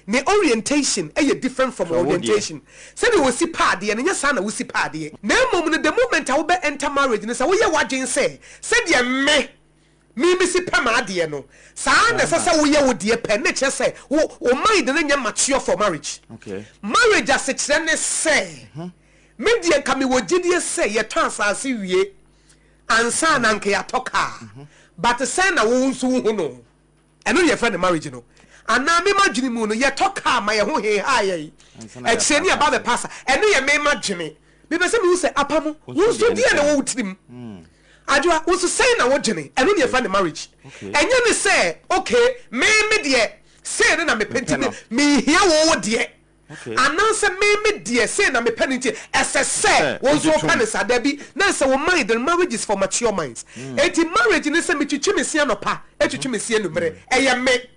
Ne orientation yɛ different from From wo deɛ. Orientation. Sɛdeɛ wɔsi pɛ adeɛ no, nyɛ saa na wosi pɛ adeɛ. Na mmom no, the moment a wobɛ enter marriage no, sɛ woyɛ w'adwene sɛ, sɛdeɛ me mesi pɛ m'adeɛ no, saa na ɛsɛ sɛ woyɛ wo deɛ pɛ, ne kyerɛ sɛ wo mind no nyɛ mature for marriage. Marriage asekyerɛ ne sɛ, me deɛ nka mewɔ gyidie sɛ yɛtɔ asase wie ansa na nka yɛatɔ kaa, but sɛn na wo nso wohu no? Ɛno ne yɛfrɛ no marriage no. Anaa me madwene mu no, yɛtɔ kaa ma yɛn ho hehaa yɛn, akyire ne yɛba bɛpa asa. Ɛno yɛ me madwene. Mepɛ sɛ mehu sɛ apam, wo nso deɛn na ɛwɔ wo tirim? Adwoa, wo nso sɛn na wodwene? Ɛno ne yɛfrɛ no marriage. Ɛnyɛ ne sɛ okay, me me deɛ sei ne na mepɛ nti menhia wo wo deɛ. Anaasɛ me me deɛ sei na mepɛ no nti ɛsɛ sɛ wo nso wopɛ no saa. Dabi, na ɛsɛ wo mind no, marriage is for mature minds. Enti marriage ne sɛ metwitwi me se anɔpa, twitwi me se anwummere, ɛyɛ me.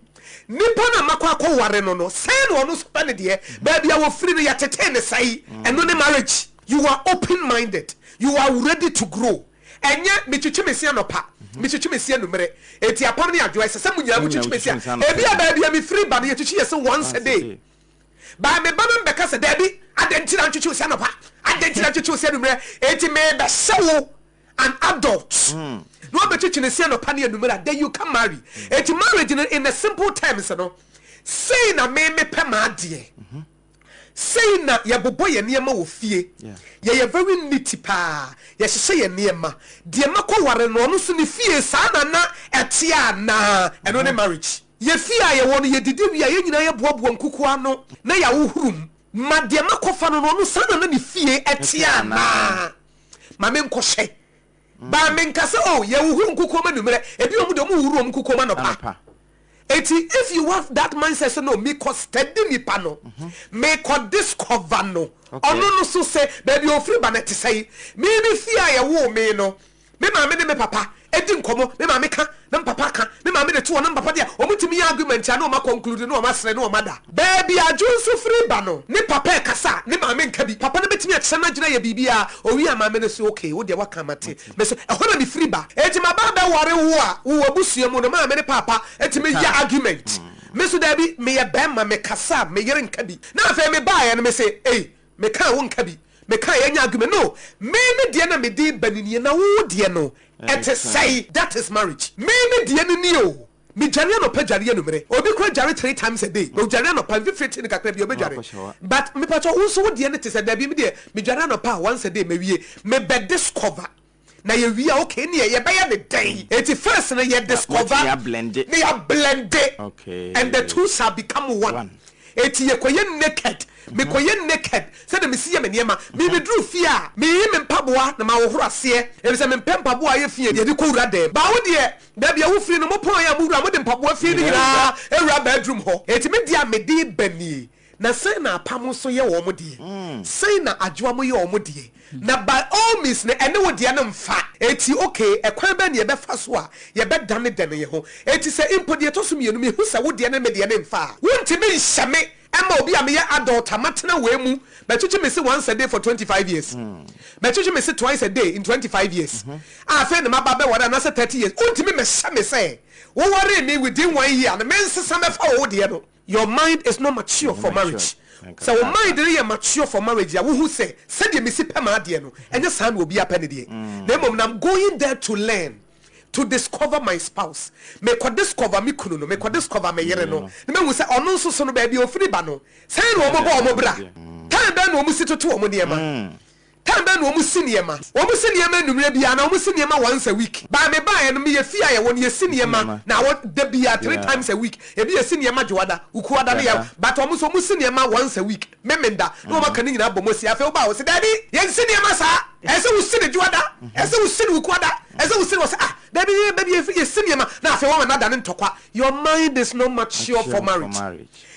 Nipa no a makɔ akɔware no no, sɛn na ɔno nso pɛ ne deɛ? Baabi a wɔfiri no, yɛtetee no sɛn? Ɛno ne marriage. You are open minded, you are ready to grow. Ɛnyɛ metwitwi me se anɔpa, metwitwi me se anwummere. Enti apam ne adwoa, ɛsɛ sɛ mo nyinaa motwitwi me se a, ebia baabi a mefiri ba no, yɛtwitwi yɛ se once a day. Baa me ba no mbɛka sɛ, Dabi, adɛn nti na ntwetwe wo se anɔpa? Adɛn nti na ntwetwe wo se anwummerɛ? Enti merebɛhyɛ wo an adult na wabɛtwetwe ne se anɔpa ne anwummerɛ a, then you can marry. Enti marriage no in a simple terms no, sei na me mepɛ m'adeɛ. Sei na yɛbobɔ yɛn nneɛma wɔ fie. Yɛyɛ very neat paa. Yɛhyehyɛ yɛn nneɛma. Deɛ makɔware no, ɔno nso ne fie saa na na ɛteɛ anaa? Ɛno ne marriage. Yɛ fie a yɛwɔ no, yɛdidi wie a, yɛn nyinaa yɛboaboa nkukuo ano na yɛahohoro mu. Ma deɛ makɔfa no no, ɔno saa na na ne fie teɛ anaa? Ma menkɔhwɛ. But menka sɛ, oh, yɛhohoro nkukuo mu anwummerɛ. Ebi wɔn deɛ, wɔhohoro wɔn nkukuo mu anɔpa. Enti if you have that mindset sɛ no, mekɔ study nipa no, mekɔ discover no, ɔno no so sɛ baabi a ɔfiri ba no ɛte sɛn. Me me fie a yɛwoo me no, me maame ne me papa di nkɔmmɔ, me maame ka na me papa ka, me maame de to hɔ na me papa de a, wɔtumi yɛ argument a na wɔn akɔnklude na wɔn asere na wɔn ada. Baabi a adwo nso firi ba no, ne papa ɛkasa a, ne maame nka bi. Papa no bɛtumi akyerɛ n'adwene ayɛ biribiara, ɔwie a maame no se okay, wo deɛ woaka mate. Me so, ɛhɔ na mefiri ba. Enti maba abɛware wo a, wo w'abusua mu no, maame ne paapa tumi yɛ argument. Me nso daabi, meyɛ barima, mekasa a, me yere nka bi. Na afei mebaeɛ no, mese ei, Meka a wonka bi, meka a yɛnyɛ argument. No, me me deɛ na mede reba no nie, na wo wo deɛ no ɛte sɛn? That is marriage. Me me deɛ no nie o, me dware anɔpa dware anumere. Obi koraa dware three times a day. Ɔdware anɔpa, mfifire te no kakra bi a ɔbɛdware. But mepakyɛw wo nso wo deɛ no te sɛ? Dabi, me deɛ me dware anɔpa a once a day mawie. Me bɛ discover. Na yɛwie a okay neɛ yɛbɛyɛ ne dɛn? Enti first no yɛ discover na yɛ blende and the two shall become one. Enti yɛkɔyɛ naked, mekɔyɛ naked sɛdeɛ mesi yɛ me nneɛma. Me meduru fie a, meyi me mpaboa na mahohoro aseɛ efisɛ mempɛ mpaboa a ayɛ fi a yɛde kɔwura dan mu. But wo deɛ, baabi a wofiri no, mopɔn a mowura a, mode mpaboa fi no nyinaa wura bedroom hɔ. Enti me deɛ a mede reba nie. Na sɛn na apam nso yɛ wɔn deɛ? Sɛn na adwoa mo yɛ wɔn deɛ? Na by all means no ɛne wo deɛ no mfa. Enti okay, ɛkwan bɛn na yɛbɛfa so a yɛbɛdane dane yɛn ho? Enti sɛ mpo deɛ ɛtɔ so mmienu mehu sɛ wo deɛ ne me deɛ no mfa a, wontumi nhyɛ me mma obi a meyɛ adult a matena wei mu, mɛtwetwe me se once a day for 25 years, mɛtwetwe me se twice a day in 25 years, a afei na maba abɛware anaasɛ 30 years, wontumi mmɛhyɛ me sɛ wowaree me within one year no mensesa mɛfa wo deɛ no. Your mind is not mature for marriage. Sɛ wo mind no yɛ mature for marriage a, wohu sɛ sɛdeɛ mesi pɛ m'adeɛ no, ɛnyɛ saa na obiara pɛ ne deɛ. Na mmom no, I'm going there to learn, to discover my spouse. Mekɔ discover me kunu no, mekɔ discover me yere no, na mahu sɛ ɔno nso so no, baabi a ɔfiri ba no, sɛn na wɔbɔ wɔn bra? Time bɛn na wɔsi toto wɔn nneɛma? Time bɛn na wɔn si nneɛma? Wɔn si nneɛma anwummerɛ biara anaa wɔn si nneɛma once a week? Baa me baeɛ no meyɛ fie a yɛwɔ no yɛsi nneɛma na awɔ da biara three times a week. Ebi yɛsi nneɛma dwoada, wukuada ne yɛ but wɔn nso wɔn si nneɛma once a week, memenda na wɔn aka ne nyinaa abɔ mu asi. Afei wobaa wɔsi daabi yɛnsi nneɛma saa, ɛsɛ sɛ wosi no dwoada, ɛsɛ sɛ wosi no wukuada, ɛsɛ sɛ wosi no wɔsi ah daabi yɛ baabi yɛsi nneɛma na afei wɔama no adane ntɔkwa. Your mind is not mature for marriage.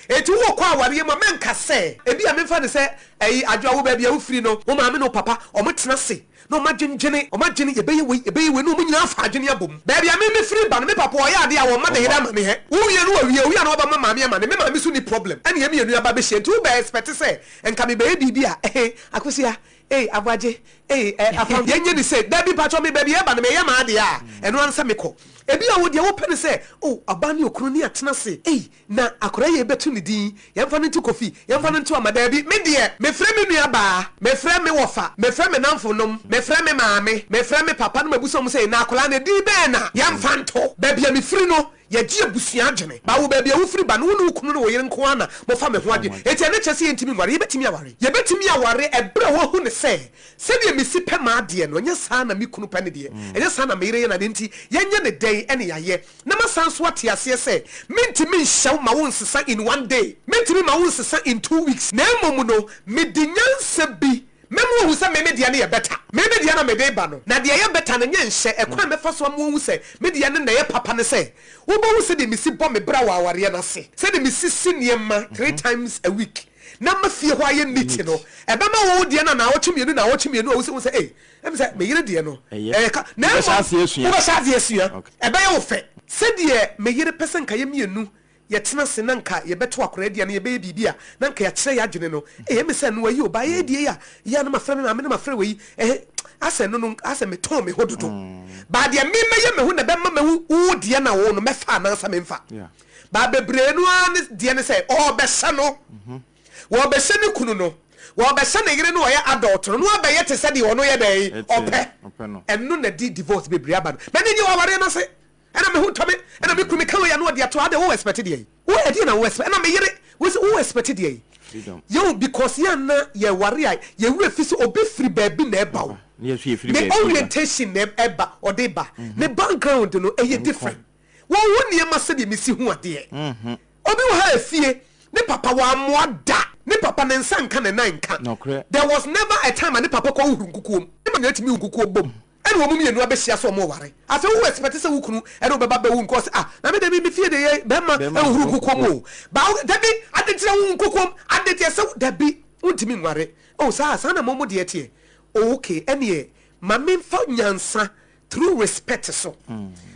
Enti wokɔ awareɛ mu a mɛnka sɛ ebia memfa no sɛ Ɛyi, Adwoa, wo baabi a wofiri no, wo maame ne wo papa, wɔtena ase na wɔadwendwene, wɔadwene, yɛbɛyɛ wei, yɛbɛyɛ wei, na wɔn nyinaa afa adwene abom. Baabi a me mefiri ba no, me papa ɔyɛ adeɛ a wɔmma ne yere amaneɛ. Wowie no wawie, owie a na wabɛma maame amane, me maame nso nni problem, ɛne yɛn mmienu aba abɛhyia, nti wobɛ expect sɛ nka mebɛyɛ biribi a, ehe, Akosua, ei, Aboagye, ei, eh, Afam, yɛnyɛ no sei, dabi, mpakyɛw, me baabi a ɛba no, meyɛ m'adeɛ a, ɛno ara ne sɛ mekɔ. Ebia wo deɛ wopɛ ne sɛ, oh, ɔbaa ne okunu ne atena ase, ei, na akwadaa yi a yɛbɛto no. nto ne din, yɛmfa no nto Kofi, yɛmfa no nto Ama. Daabi, me deɛ, mefrɛ me nua baa, mefrɛ me wɔfa, mefrɛ me namfonom, mefrɛ me maame, mefrɛ me papa na mabisa wɔn sɛ, na akwadaa no, edin bɛn na yɛmfa nto? Baabi a mefiri no, yɛgye abusua adwene. Ba wo baabi a wofiri ba no, wo ne wo kunu ne wo yere nko ara na mofa me ho adwene. Enti ɛno kyerɛ sɛ yɛntumi nware? Yɛbɛtumi aware. Yɛbɛtumi aware ɛberɛ a woahu no sɛ, sɛdeɛ mesi pɛ m'adeɛ no, ɛnyɛ saa na me kunu pɛ ne deɛ, ɛnyɛ saa na me yere yɛ n'adeɛ, enti yɛnyɛ no dɛn na yɛayɛ? Na masan nso ate aseɛ sɛ, mentumi nhyɛ wo ma wo nsesa in one day, mentumi ma wo nsesa in 2 weeks, na mmom no, mede nyansa bi mɛma woahu sɛ me me deɛ no yɛ better. Me me deɛ na mede ba no, na deɛ ɛyɛ better no nyɛ nhyɛ. Ɛkwan a mɛfa so ama woahu sɛ me deɛ no na ɛyɛ papa ne sɛ, wobɛhu sɛdeɛ mesi bɔ me bra wɔ awareɛ no ase, sɛdeɛ mesisi nneɛma three times a week na ma fie hɔ ayɛ neat no, ɛbɛma wo deɛ no naawɔtwe 2 naawɔtwe 2 a wosi wo sɛ, ei, ɛmi sɛ me yere deɛ no ɛyɛ ka, na mmom wobɛhyɛ aseɛ asua, ɛbɛyɛ wo fɛ. Sɛdeɛ me yere pɛ sɛ nka yɛ mmienu yɛtena ase na nka yɛbɛto akwaraa di ana yɛbɛyɛ biribi a na nka yɛakyerɛ yɛ adwene no, ɛyɛ mi sɛ no ayi o ba yɛ die a yɛ a na mafrɛ me maame na mafrɛ wɔ yi ɛhɛ asɛ no no asɛ metɔn me ho dodo baa deɛ me mɛyɛ me ho na ɛbɛma me wo deɛ na wo no mɛfa anaasɛ memfa. Baa bebree no ara ne deɛ ne sɛ ɔrebɛhyɛ no, wɔrebɛhyɛ ne kunu no, wɔrebɛhyɛ ne yere no, ɔyɛ adult no na wabɛyɛ te sɛ deɛ ɔno yɛ dɛ ɔpɛ. Ɛno na di divorce bebree aba no. Mɛne nye wɔ awareɛ no ase, ɛna me ho ntɔ me, ɛna me kunu me ka wei a na ɔde ato ade. Wo expect deɛ yi, wo ɛdeɛ na wo expect? Ɛna me yere wo sɛ wo expect deɛ yi yɛn, because yɛn na yɛware a, yɛwura fi sɛ obi firi baabi na ɛba o, ne orientation na ɛba, ɔde ba ne background no ɛyɛ different. Wɔn ho nneɛma sɛdeɛ mesi ho adeɛ. Obi wɔ ha, efie ne papa wɔamoa da, ne papa ne nsa nka ne nan nka. There was never a time a ne papa kɔ huhuru nkukuom ne ma nyina tumi hu nkukuo bom, ɛna wɔn mmienu abɛhyia sɛ wɔn ware. Afei wo expect sɛ wo kunu ɛne wo bɛba bɛwu nkɔ sɛ, ah, na me dabi, me fie de yɛ bɛrima ɛnhuru nkukuom o ba. Dabi, ade ntina wo nkukuom ade deɛ sɛ dabi wontumi nware oh. Saa saa na mo mo deɛ teɛ. Oh, okay, ɛneɛ ma memfa nyansa through respect so.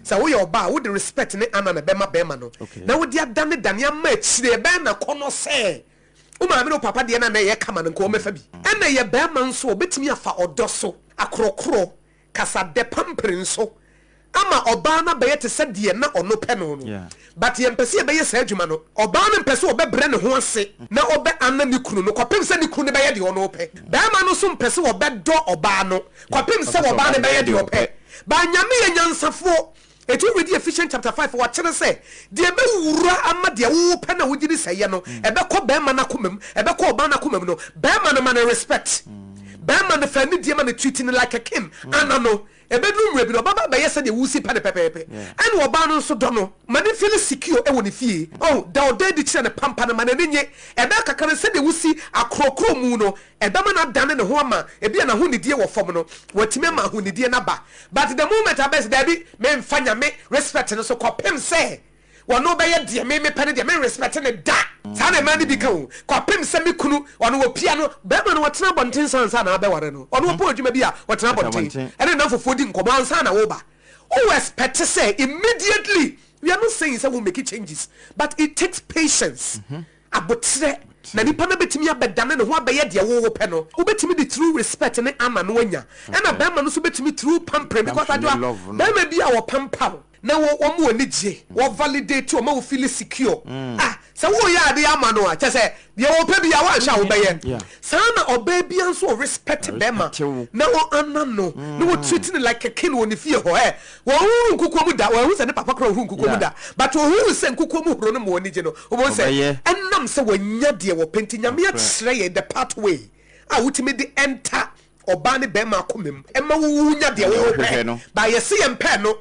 Sɛ woyɛ ɔbaa, wode respect ne ana na ɛbɛma bɛrima no na wode adane dane ama akyire ɛbɛn na kɔnɔ sɛ wo maame ne wo papa deɛ no na ɛyɛ kama no nka wɔmɛfa bi. Ɛna yɛ bɛrima nso, ɔbɛtumi afa ɔdɔ so, akorɔkorɔ kasadɛ, pampere nso ama ɔbaa no abɛyɛ te sɛ deɛ na ɔno pɛ no. But yɛmpɛ sɛ yɛbɛyɛ saa adwuma no. Ɔbaa no mpɛ sɛ ɔbɛbrɛ ne ho ase na ɔbɛ ana ne kunu no kɔpem sɛ ne kunu no bɛyɛ deɛ ɔno pɛ. Bɛrima no nso mpɛ sɛ ɔbɛdɔ ɔbaa no kɔpem sɛ ɔbaa no bɛyɛ deɛ ɔpɛ. Ba Nyame yɛ nyansafoɔ. Ɛti woredi Ephesians chapter 5, wɔkyerɛ sɛ deɛ ɛbɛwura ama deɛ wowopɛ na wogye di sɛ yɛ no ɛbɛkɔ bɛrima no akoma mu, ɛbɛkɔ ɔbaa no akoma mu no, bɛrima no ma no respect, bɛrima no fa anidie ma no, treat no like a king ana no. Ɛbɛduru mmerɛ bi no, ɔbɛba bɛyɛ sɛdeɛ wosi pɛ no pɛpɛɛpɛ. Ɛna ɔbaa no nso dɔ no, ma ne feel secure ɛwɔ ne fie. Oh, da ɔdɔ adi kyerɛ no pampa no ma n'ani nye. Ɛbɛyɛ kakra no, sɛdeɛ wosi akorɔkorɔ mu no, ɛbɛma no adane ne ho ama ebi a n'ahonidie wɔ fam no, watumi ama ahonidie no aba. But the moment abɛyɛ sɛ daabi, memfa Nyame respect no so kɔpem sɛ wɔno bɛyɛ deɛ me mepɛ no deɛ, me respect ne da. Saa na mmaa no bi ka o, kɔpem sɛ me kunu ɔno wɔpia no. Bɛrima no wɔtena abɔnten sa ansa na abɛware no. Ɔno wɔpɔ adwuma bi a, wɔtena abɔnten ɛne nam fofoɔ di nkɔmmɔ ansa na woba. Wo expect sɛ immediately? We are not saying sɛ wo make changes, but it takes patience, abotrɛ, na nipa no bɛtumi abɛdane ne ho abɛyɛ deɛ wowo pɛ no. Wobɛtumi de through respect ne ana no anya, ɛna bɛrima no nso bɛtumi through pampering, because adwoa, bɛrima bi a wɔpampa wo na wɔn mu ani gye, wɔ validate wɔn ma wo feel secure. Ah, sɛ woyɛ adeɛ ama no a, kyɛ sɛ deɛ wɔpɛ bi a wɔanhyɛ a wobɛyɛ saa. Na ɔbaa bi nso wɔ respect bɛrima na ɔana no na wɔ treat no like a king wɔ ne fie hɔ. Ɛ wɔn huru nkukuo mu da, wɔn sɛ ne papa kora ohuru nkukuo mu da, but ohuru sɛ nkukuo mu horo no ma wɔn ani gye no, wɔn sɛ ɛnam sɛ wɔnya deɛ wɔpɛ. Nti Nyame akyerɛ yɛ the pathway a wotumi de enter ɔbaa ne bɛrima akoma mu ɛma wo nya deɛ wɔpɛ. Ba yɛsi yɛn pɛ no,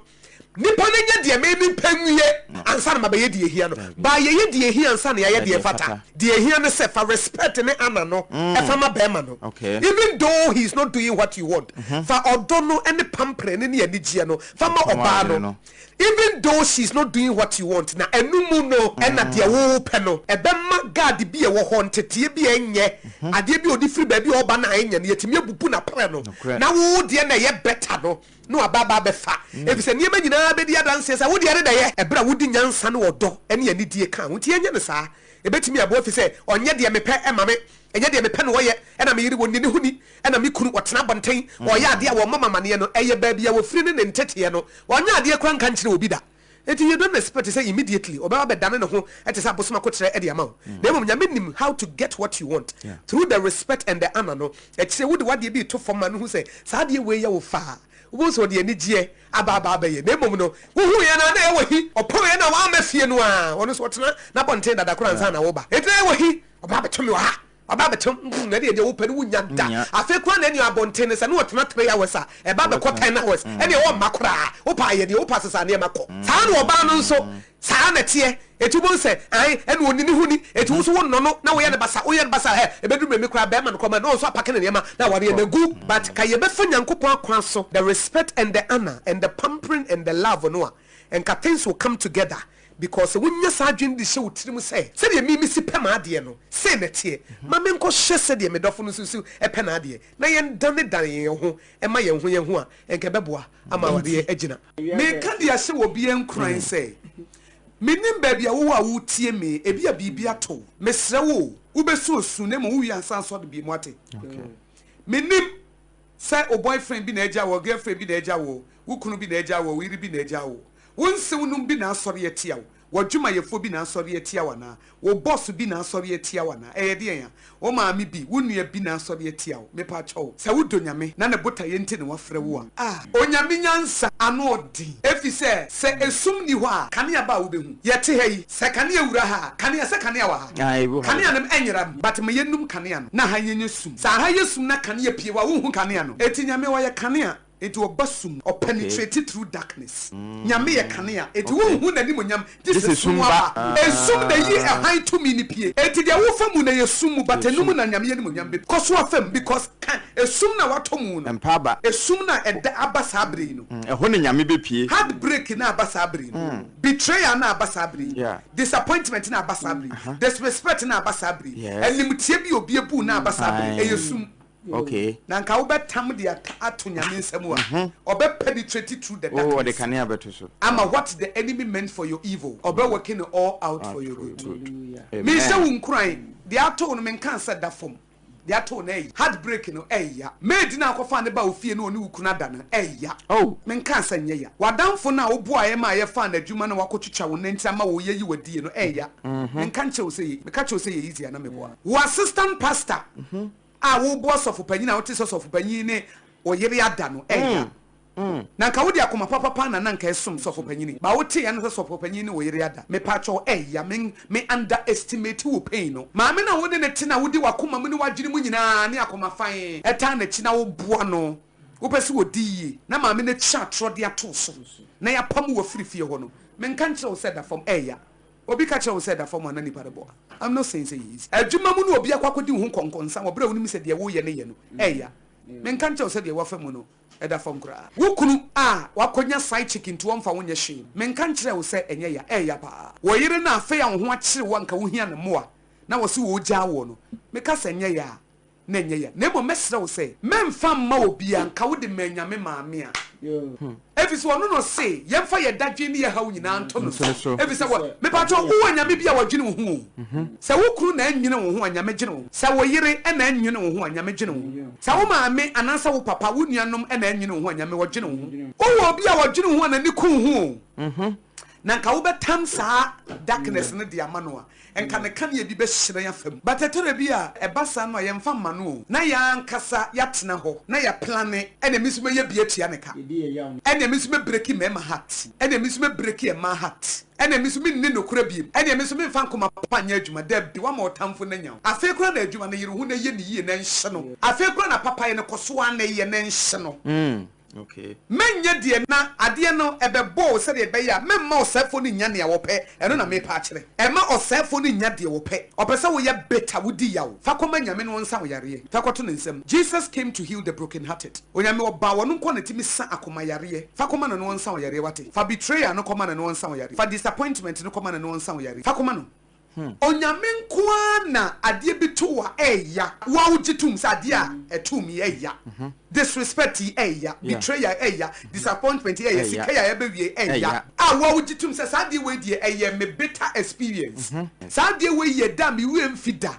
nipa no nyɛ deɛ mɛmi pɛ nwie ansa na ma bɛyɛ deɛ ehia no. Ba yɛyɛ deɛ ehia ansa na yɛayɛ deɛ fata. Deɛ ehia no sɛ fa respect ne ana no ɛfa ma bɛrima no, even though he is not doing what you want. Fa ɔdɔ no ne pampere ne ne anigyeɛ no fa ma ɔbaa no, even though she is not doing what you want. Na ɛno mu no ɛna deɛ wɔpɛ no ɛbɛma guard bi a ɛwɔ hɔ, nteteɛ bi a ɛnyɛ adeɛ bi a ɔde firi baabi a ɔba na ɛnyɛ no, yɛtumi abubu n'aprɛ no na wo deɛ na ɛyɛ better no na waba aba abɛfa, efisɛ nneɛma nyinaa bɛdi adanseɛ sɛ wo deɛ ne dɛyɛ ɛberɛ a wodi nyansa ne ɔdɔ ne anidie ka ho. Nti yɛnyɛ no saa, ɛbɛtumi aboa, fi sɛ ɔnyɛ deɛ mepɛ ɛma me, ɛnyɛ deɛ mepɛ no ɔyɛ. Ɛna me yere wɔnni ne ho ni, ɛna me kunu ɔtena abɔnten ɔyɛ adeɛ a wɔmmɔ mamaneɛ no, ɛyɛ baabi a wɔfiri ne ne nteteɛ no. Ɔnyɛ adeɛ kora nka nkyerɛ obi da. Enti you don't expect sɛ immediately ɔbɛba abɛdane ne ho te sɛ abosom akoterɛ de ama wo. Na mmom Nyame nim how to get what you want through the respect and the honour no. Akyire wode w'adeɛ bi reto fam ma no hu sɛ saa adeɛ wei yɛ wo fɛ a, wobɛhu sɛ ɔde anigyeɛ aba aba abɛyɛ. Na mmom no, wohuiɛ no a na ɛyɛ wɔ he? Ɔpɔneeɛ no a wamma fie no a, ɔno nso ɔtena n'abɔnten dada koraa ansa na woba. Enti na ɛyɛ wɔ he? Ɔba abɛto me wɔ ha. Ɔba abɛto mm na ɛdeɛ deɛ wopɛ no wonnya da. Nnya. Afei koraa na ɛneɛ abɔnten no sɛ ne ɔtena 3 hours a, ɛba bɛkɔ Ɔbɛtena. 10 hours. Ɛneɛ ɔmma koraa. Wopɛ ayɛ deɛ wopɛ asesa nneɛma kɔ. Saa na ɔbaa no nso saa na ɛteɛ. Enti wobɛhu sɛ ae ɛna ɔnni ne ho ni. Enti wo nso wonnɔ no na woyɛ no basa, woyɛ no basa ɛ, ɛbɛduru mmerɛ bi koraa bɛrima no koraa ma na ɔno nso apake ne nneɛma na awareɛ no agu. But ka yɛbɛfa Nyankopɔn akwan so, the respect and the honour and the pampering and the love no a, nka things will come together because sɛ wonya saa adwene no de hyɛ wo tirim sɛ, sɛdeɛ me mesi pɛ m'adeɛ no, sei na ɛteɛ, ma menkɔhwɛ sɛdeɛ me dɔfo no nso si pɛ n'adeɛ, na yɛndanedane yɛn ho ma yɛn ho yɛn ho a, nka ɛbɛboa ama awareɛ agyina. Meka de ahyɛ obiara nkuran sɛ, mennim baabi a wowɔ a woretie me, ebia biribi ato wo, mesrɛ wo o, wobɛsu osu na mmom wowie ansa asɔre bio, moate? Mennim sɛ wo boyfriend bi na agya wo, girlfriend bi na agya wo, wo kunu bi na agya wo, wo yere bi na agya wo, wo nsewnom bi na asɔre atia wo, w'adwumayɛfoɔ bi na asɔre atia wo anaa, wo boss bi na asɔre atia wo anaa, ɛyɛ deɛn a? Wo maame bi, wo nua bi na asɔre atia wo, mepakyɛw, sɛ wodɔ Nyame na ne botaeɛ nti na wafrɛ wo a, ah, Onyame nyansa ano ɔden, efisɛ sɛ esum nni hɔ a, kanea ba a wobɛhu. Yɛte ha yi, sɛ kanea wura ha a, kanea, sɛ kanea wɔ ha, kanea no ɛnyera mu, but ma yɛnnum kanea no na ha nyɛ sum. Sɛ aha yɛ sum na kanea pue hɔ a, wonhu kanea no. Enti Nyame ɔyɛ kanea. Enti ɔba sum, ɔ penetrate through darkness. Nyame yɛ kanea, enti wonhu n'animuonyam gye sɛ sum aba. Esum na eyi hann tumi no pue. Enti deɛ wofa mu no yɛ sum mu, but ɛno mu na Nyame animuonyam bɛpue. Kɔ so afa mu because ka esum no a watɔ mu no, esum no a ɛda aba saa berɛ yi no, Ɛhɔ na Nyame bɛpue. Heartbreak no a aba saa berɛ yi no, betrayal no a aba saa berɛ yi, disappointment no a aba saa berɛ yi, disrespect no a aba saa berɛ yi, animtia bi a obi abu wo no a aba saa berɛ yi, ɛyɛ sum. Okay. Na nka wobɛtam de ato Nyame nsa mu a, ɔbɛ penetrate through the Oh, ɔde darkness. kanea bɛto so. Ama what the enemy meant for your evil, ɔbɛ working it all out for your good. Amen. Mehyɛ wo nkuran, deɛ ato wo no menkaa sɛ da fam, deɛ ato wo no ɛyɛ, heartbreak no ɛya, maid no a akɔfaa ne ba wo fie na ɔne wo kunu ada no ɛya, Oh. menkaa sɛ nyɛ ya, w'adamfo no a woboaeɛ maa yɛfaa no adwuma na wakɔtwitwa wo nanti ama wo yɛyi wo adie no ɛya, menka nkyerɛ wo sɛ yɛ, meka kyerɛ wo sɛ yɛ easy a na meboa. Wo assistant pastor a woreboa sɔfopanyin a wote sɛ sɔfopanyin ne wo yere ada no ɛya. Na nka wode akoma papapa na na nka ɛsom sɔfopanyin. Ba wote ya no sɛ sɔfopanyin ne wo yere ada. Mepakyɛw ɛya me me underestimate wo pain no. Maame no a wo ne no te no a wode w'akoma mu ne w'adwene mu nyinaa ne akoma fann ɛtaa n'akyi na woboa no wopɛ sɛ ɔdi yie na maame no atwa atorɔ de ato wo so na yɛapam wo afiri fie hɔ no menka nkyerɛ wo sɛ da fam ɛya. Obi ka kyerɛ wo sɛ da fam a na nipa reboa. I'm not saying sɛ ɛyɛ easy. Adwuma mu no obi akɔ akɔdi wo ho nkɔnkɔnsa wɔ berɛ a wonim sɛ deɛ woreyɛ no yɛ no ɛya. Menka nkyerɛ wo sɛ deɛ woafa mu no ɛda fam koraa. Wo kunu a wakɔnya side chick nti ɔmfa wo nyɛ hwee no, menka nkyerɛ wo sɛ ɛnyɛ ya, ɛya paa. Wo yere no a afei a wo ho akyere wo a nka wohia ne mmoa na wɔse wɔregyaa woɔ no, meka sɛ ɛnyɛ ya a, na ɛnyɛ ya. Na mmom mɛsrɛ wo sɛ, mɛmfa mma obiara, nka wode maa Nyame maame a. Efisɛ ɔno na ɔse yɛmfa yɛn dadwen ne yɛn haw nyinaa nto no so. Efisɛ wɔ, mepakyɛw, wowɔ Nyame bi a ɔdwene wo ho o. Sɛ wo kunu na ɛnnwene wo ho a, Nyame dwene wo ho. Sɛ wo yere na ɛnnwene wo ho a, Nyame dwene wo ho. Sɛ wo maame anaasɛ wo papa, wo nuanom na ɛnnwene wo ho a, Nyame ɔdwene wo ho. Wowɔ obi a ɔdwene wo ho a n'ani ku wo ho o. Na nka wobɛtam saa darkness no de ama no a, Nka ne kanea bi bɛhyerɛn afa mu. But ɛtɔ da bi a ɛba saa no a yɛmfa mma no o. Na yɛn ankasa yɛatena hɔ na yɛaplane ɛneɛ me nso mɛyɛ bi atua ne ka. Ɛneɛ me nso mɛ breaki mmarima heart. Ɛneɛ me nso mɛ breaki mmaa heart. Ɛneɛ me nso menni nokorɛ biom. Ɛneɛ me nso memfa nkoma pa nyɛ adwuma. Dabi, woama ɔtamfo no anya wo. Afei koraa na adwuma no yere wo ho na yɛ no yie na nhye no. Afei koraa na papayɛ no kɔ so ara na yɛ na nhye no. Menyɛ deɛ na adeɛ no ɛbɛbɔ wo sɛdeɛ ɛbɛyɛ a mɛmma ɔsɛefoɔ no nnya nea wɔpɛ, ɛno na merepɛ akyerɛ. Ɛmma ɔsɛefoɔ no nnya deɛ wɔpɛ. Ɔpɛ sɛ woyɛ bitter, wodi yaw. Fa kɔma Nyame na ɔnsa wo yareɛ. Fa kɔto ne nsam. Jesus came to heal the broken-hearted. Onyame ɔbaa ɔno nko na tumi sa akoma yareɛ. Fa kɔma no na ɔnsa wo yareɛ, wate? Fa betrayal no kɔma no na ɔnsa wo yareɛ. Fa disappointment no kɔma no na ɔnsa wo yareɛ. Fa kɔma no. Onyame nko ara na adeɛ bi to wo a ɛɛya, wo a wogye tom sɛ adeɛ a ɛtoo me yi ɛɛya, disrespect yi ɛɛya, betrayal ɛɛya, disappointment yi ɛɛya, sika yi a yɛbɛwie yi ɛɛya, a wo a wogye tom sɛ saa adeɛ wei deɛ ɛyɛ me bitter experience, saa adeɛ wei yɛ da a me werɛ mfi da,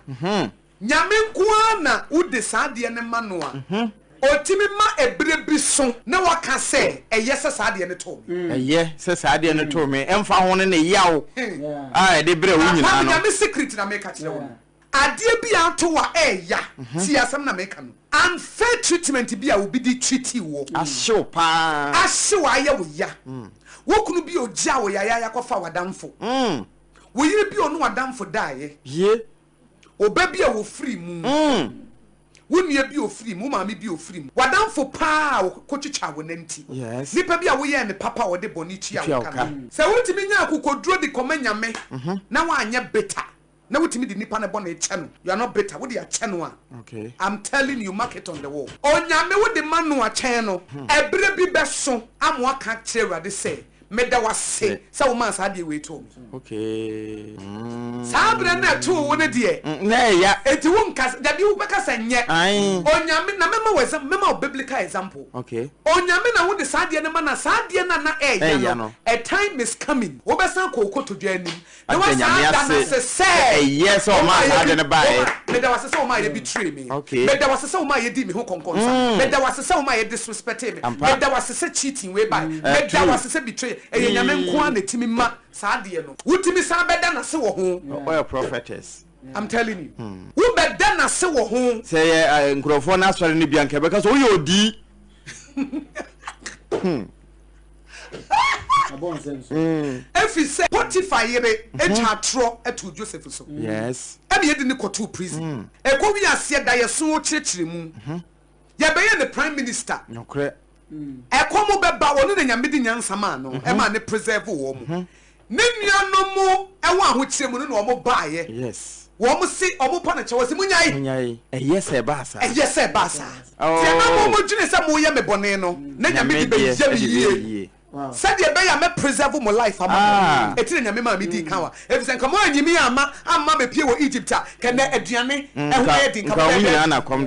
Nyame nko ara na wode saa adeɛ no ma no a. Ɔtumi ma ɛberɛ bi so na waka sɛ, Ɛyɛ sɛ saa adeɛ no too me. Ɛyɛ sɛ saa adeɛ no too me, ɛmfa ho ne ne yaw a ɛde brɛ wo nyinaa Papa, no. Nyame secret na meka kyerɛ wo no. Adeɛ bi a ato wo a ɛɛya, tie asɛm na meka no. Unfair treatment bi a obi de treatii woɔ. Ahye wo paa. Ahye wo ayɛ wo ya. Wo kunu bi a ɔgyaa wo yayaaya kɔfaa w'adamfo. Wo yere bi a ɔne w'adamfo daeɛ. Ye. Wo ba bi a ɔfirii mu. Wo nua bi a ɔfirii mu, wo maame bi a ɔfirii mu, w'adamfo pa ara a ɔkɔtwitwaa wo nanti, nipa bi a woyɛɛ no papa a ɔde bɔne tua wo ka no. Sɛ wotumi nya akokoduro de kɔma Nyame na woanyɛ bitter na wotumi de nipa no bɔne kyɛ no, you are not bitter, wode akyɛ no a, I'm telling you, mark it on the wall. Onyame wode ma no a kyɛn no, ɛberɛ bi bɛso ama woaka akyerɛ Awurade sɛ, Meda wo ase sɛ womaa saa adeɛ wei too me. Okay. Saa berɛ no a ɛtoo wo no deɛ. Na ɛya. Enti wonka sɛ, dabi wobɛka sɛ nyɛ. Ae. Onyame, na mɛma wo example, mɛma wo biblical example. Okay. Onyame na wode saa adeɛ no ma no a, saa adeɛ no a na ɛɛya Ɛɛya no, no. a time is coming, wobɛsan akɔ wo kotodwe anim na Ada woasan Nyame ada no ase ase sɛ sɛ, ɛyɛ sɛ ɔmaa womaa saa yɛ ade bi, no baeɛ. woma, meda wo ase sɛ womaa yɛ betrayee me. Okay. Meda wo ase sɛ womaa yɛdii me ho kɔnkɔnsa. Meda wo ase sɛ womaa yɛ disrespectee me. Ampa. Meda wo ase sɛ cheating wei bae. Eh, Meda wo true. ase sɛ betrayal. Ɛyɛ Nyame nko ara na ɛtumi ma saa adeɛ no. Wotumi san bɛda no ase wɔ ho. Ɔyɛ prophetess. I'm telling you. Wobɛda no ase wɔ ho. Sɛ ɛyɛ eh, nkurɔfoɔ no asɔre no bi a, nka ɛbɛka sɛ woyɛ odii. Efisɛ Potifar yere twaa atorɔ too Joseph so, ɛnna yɛde no kɔtoo prison. Ɛkɔwiee aseɛ daeɛso kyerɛkyerɛ mu, yɛbɛyɛɛ no prime minister. Ɛkɔm bɛba, ɔno na Nyame de nyansa maa no, ɛmaa no preserve wɔn. Ne nuanom wɔ ahokyerɛ mu no na wɔn baeɛ. Wɔn se wɔn pa no kyɛw, wɔse monyae. Monyae. Ɛyɛ sɛ ɛbaa saa. Ɛyɛ sɛ ɛbaa saa. Deɛ na mo mo dwene sɛ moyɛ me bɔne no, na Nyame de bɛyɛ me yie. Sɛdeɛ ɛbɛyɛ a mɛ preserve mo life ama mo. Ɛti na Nyame maa me dii kan wa. Efisɛ nka mo anyi me amma amma mepie wɔ Egypt a, nka nnɛ aduane ɛho ayɛ den, nka mobɛyɛ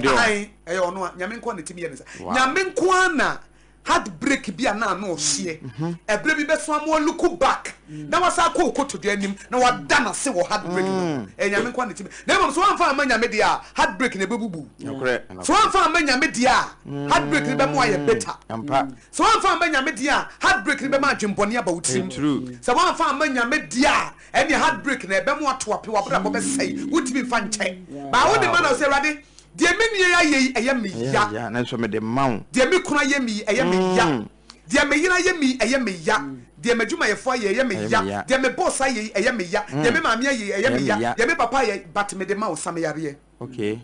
dɛn? Ae, ɛyɛ ɔno a, Nyame nko ara na ɛtumi yɛ ne saa. Nyame nko ara na Heart break bi a na ano ɔhyeɛ. Ɛberɛ bi bɛso ama wa look back na wasan akɔ wo kotodwe anim na wada no ase wɔ heart break no ho. Ɛyɛ Nyame nkoa na ɛtumi. Na mmom sɛ woamfa amma Nyame deɛ a, heart break no ɛbɛbubu wo. Sɛ woamfa amma Nyame deɛ a, heart break no bɛma woayɛ bitter. Sɛ woamfa amma Nyame deɛ a, heart break no bɛma adwenbɔne aba wo tirim. Sɛ woamfa amma Nyame deɛ a, ɛnneɛ heart break no ɛbɛma woato ape, w'abrabɔ bɛsɛe, wontumi mfa nkyɛ. But wode ma no a, wosɛ Awurade, Deɛ me nua yi ayɛ yi, ɛyɛ me ya. Ɛyɛ ya, nanso mede ma wo. Deɛ me kunu ayɛ me yi, ɛyɛ me ya. Deɛ me yere ayɛ me yi, ɛyɛ me ya. Deɛ m'adwumayɛfoɔ ayɛ yi, ɛyɛ me ya. Deɛ me boss ayɛ yi, ɛyɛ me ya. Deɛ me maame ayɛ yi, ɛyɛ me ya. Deɛ me papa ayɛ yi, but mede ma wo, sa me yareɛ.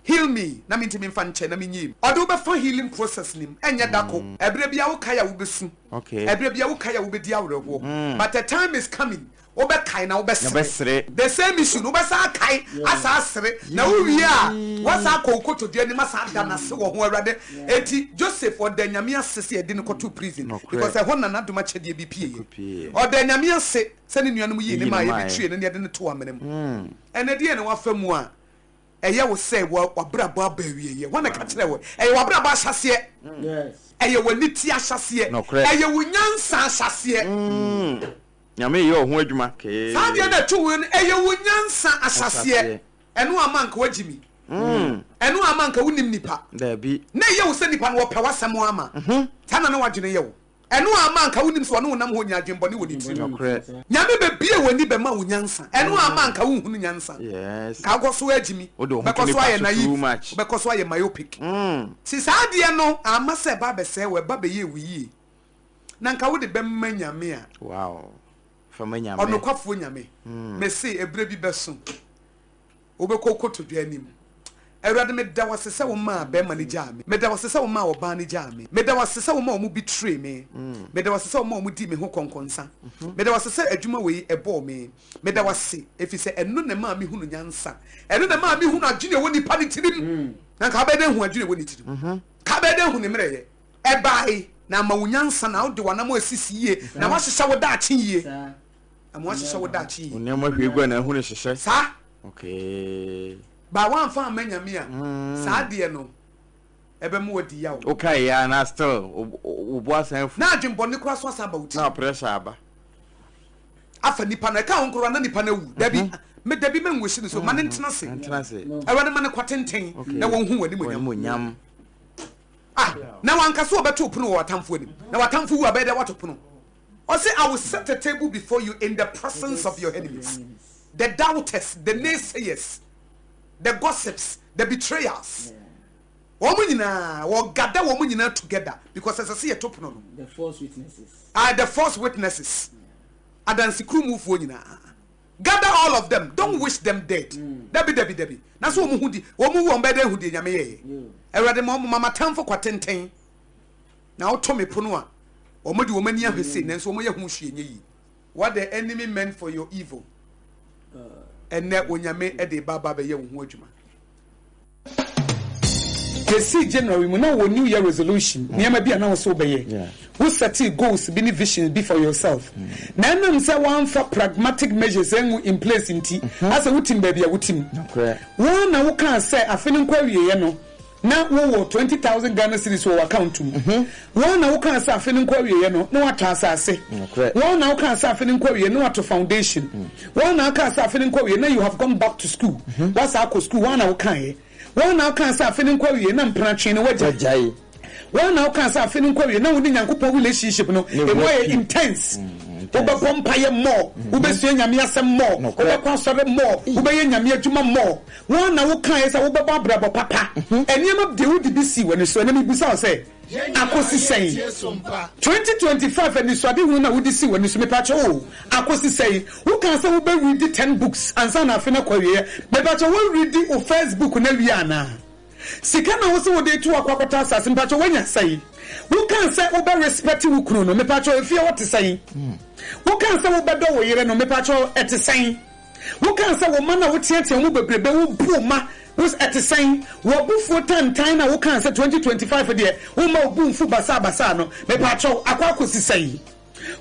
Heal me, na mentumi mfa nkyɛ, na menyie mu. Ɔde wo bɛfa healing process no mu, ɛnyɛ da ko. Ɛberɛ biara wokae a wobɛsu. Ɛberɛ biara wokae a wobɛdi awerɛhoɔ. But a time is coming, Wobɛkae na wobɛsere. The same issue no, wobɛsan akae asan asere. Na wowie a, woasan akɔ wo kotodwe anim asan ada no ase wɔ ho, Awurade. Enti Joseph, ɔda Nyame ase sɛ yɛde no kɔtoo prison because ɛhɔ na n'adom akyɛdeɛ bi pieeɛ. Ɔda Nyame ase sɛ ne nuanom yii no maa yɛbɛtwiee no na yɛde no too amena mu. Ɛnnɛ, deɛn na woafa mu a ɛyɛ wo sɛ w'abrabɔ aba awieeɛ? Hwan na ɛka kyerɛɛ wo? Ɛyɛ w'abrabɔ ahyɛaseɛ. Ɛyɛ w'aniteɛ ahyɛaseɛ. Ɛyɛ wo nyansa ahyɛaseɛ. Nyame yɛ ɔho adwuma kee. Saa adeɛ no a ɛto wo no, ɛyɛ wo nyansa ahyɛaseɛ. Ɛno amma anka woagye me. Ɛno amma anka wonnim nipa. Daabi. Na ɛyɛ wo sɛ nipa no ɔpɛ w'asɛm ama. Saa na na w'adwene yɛ wo. Ɛno amma anka wonnim sɛ ɔne wo nam hɔ nya adwenbɔne wɔ ne tirim. Nokorɛ. Nyame bɛbue w'ani bɛma wo nyansa. Ɛno amma anka wonhunu nyansa. Yes. Nka wokɔ so agye me. Wode wo ho to Wobɛkɔ so nipa ayɛ so naive. too much. Wobɛkɔ so ayɛ myopic. Nti saa adeɛ no amma sɛ ɛba abɛsɛe wo, ɛba bɛyɛɛ wo yie. Na nka wode bɛma Nyame a. Wow. Fa ma Nyame. Ɔnokwafoɔ Nyame. Mese ɛberɛ bi bɛso, wobɛkɔ wo kotodwe anim. Awurade meda wo ase sɛ womaa bɛrima no gyaa me. Meda wo ase sɛ womaa ɔbaa no gyaa me. Meda wo ase sɛ womaa wɔn betrayed me. Meda wo ase sɛ womaa wɔn dii me ho kɔnkɔnsa. Meda wo ase sɛ adwuma wei ɛbɔɔ me. Meda wo ase ɛfiri sɛ ɛno na ɛmaa mehunu nyansa. Ɛno na ɛmaa mehunu adwene a ɛwɔ nipa no tirim. Na nka wobɛyɛ dɛn ahu adwene a ɛwɔ ne tirim? Nka wobɛyɛ dɛn ahu ne mmerɛyɛ? Ɛbae, na ama wo nyansa, na wode w'anammɔn asisi yie, na woahyehyɛ wo daakye yie. Ama woahyehyɛ wo daakye yie. Wo nneɛma hwie gu a na ahu ne hyehyɛ. Saa. Okay. Ba woamfa amma Nyame a, saa adeɛ no, ɛbɛma wadi yaw. Wokae yɛ a na still wo bo asan afu. Na adwenbɔne koraa so asan aba wo tirim. Na pressure aba. Afa nipa no, ɛka ho koraa na nipa no awu. Dabi, me dabi menwish no so, ma no ntena ase. Ntena ase. Awurade ma no kwa tenten na wɔnhu w'animuonyam. W'animuonyam. Ah! Na wanka sɛ ɔbɛto pono wɔ w'atamfo anim. Na w'atamfo wu a, ɛbɛyɛ dɛ woato pono. Ɔse, I will set a table before you in the presence of your enemies. The doubters, the naysayers, the gossips, the betrayers. Wɔn nyinaa, wɔgada wɔn nyinaa together because ɛsɛ sɛ yɛto pono no. The false witnesses. Ah, the false witnesses. Adansekurumufoɔ nyinaa. Gather all of them, don't wish them dead. Dabi, dabi, dabi. Na so wɔn ho di, wɔn wu wɔn bɛyɛ dɛ hu deɛ Nyame yɛeɛ. Awurade ma wɔn ma m'atamfo kwa tenten. Na woto me pono a, wɔn de wɔn ani ahwɛ sei, nanso wɔn yɛ ho hwee nyɛ yie. What the enemy meant for your evil, ɛnɛ Onyame de ba aba abɛyɛ wo ho adwuma. Yɛsii January mu na wowɔ new year resolution, nneɛma bi a na wo sɛ wobɛyɛ. Wo setee goals bi ne visions bi for yourself. Na ɛnam sɛ woamfa pragmatic measures angu in place nti, asɛ wotim baabi a wotim. Wo ara na wokaa sɛ afe no nkɔ awieɛ no, na wowɔ 20,000 Ghana cedis wɔ w'account mu. Wo ara na wokaa sɛ afe no nkɔ awieɛ no, na woatɔ asase. Wo ara na wokaa sɛ afe no nkɔ awieɛ na woato foundation. Wo ara na wokaa sɛ afe no nkɔ awieɛ na you have gone back to school. Woasan akɔ school. Wo ara na wokaeɛ. Wo ara na wokaa sɛ afe no nkɔ awieɛ na mpenatwe no woagyae. Wo ara na wokaa sɛ afe no nkɔ awieɛ na wo ne Nyankopɔn relationship no ɛmu ayɛ intense. Wobɛbɔ mpaeɛ more, wobɛsua Nyame asɛm more, wobɛkɔ asɔre more, wobɛyɛ Nyame adwuma more. Wo ara na wokaeɛ sɛ wobɛbɔ abrabɔ papa. Nneɛma deɛ wode bi sii w'ani so. Ɛnnɛ mebisa wo sɛ, akosi sɛn? 2025 anisoadehunu no a wode sii w'ani so, mepakyɛw o, akosi sɛn? Wokaa sɛ wobɛ readi ten books ansa na afe no akɔ awieɛ. Mepakyɛw, wo readi wo first book no awie anaa? Sika no a wose wode reto akɔ akɔtɔ asase, mepakyɛw woanya sɛn? Wokaa sɛ wobɛ respect wo kunu no, mepakyɛw efie hɔ te sɛn? Wokaa sɛ wobɛdɔ wo yere no, mepakyɛw ɛte sɛn? Wokaa sɛ wo mma no a woteatea wɔn bebrebe, wobu wo mma, wo ɛte sɛn? W'abufuo tantan no a wokaa sɛ 2025 deɛ womma wo bo mfu basaabasaa no, mepaakyɛw, akɔ akɔsi sɛn?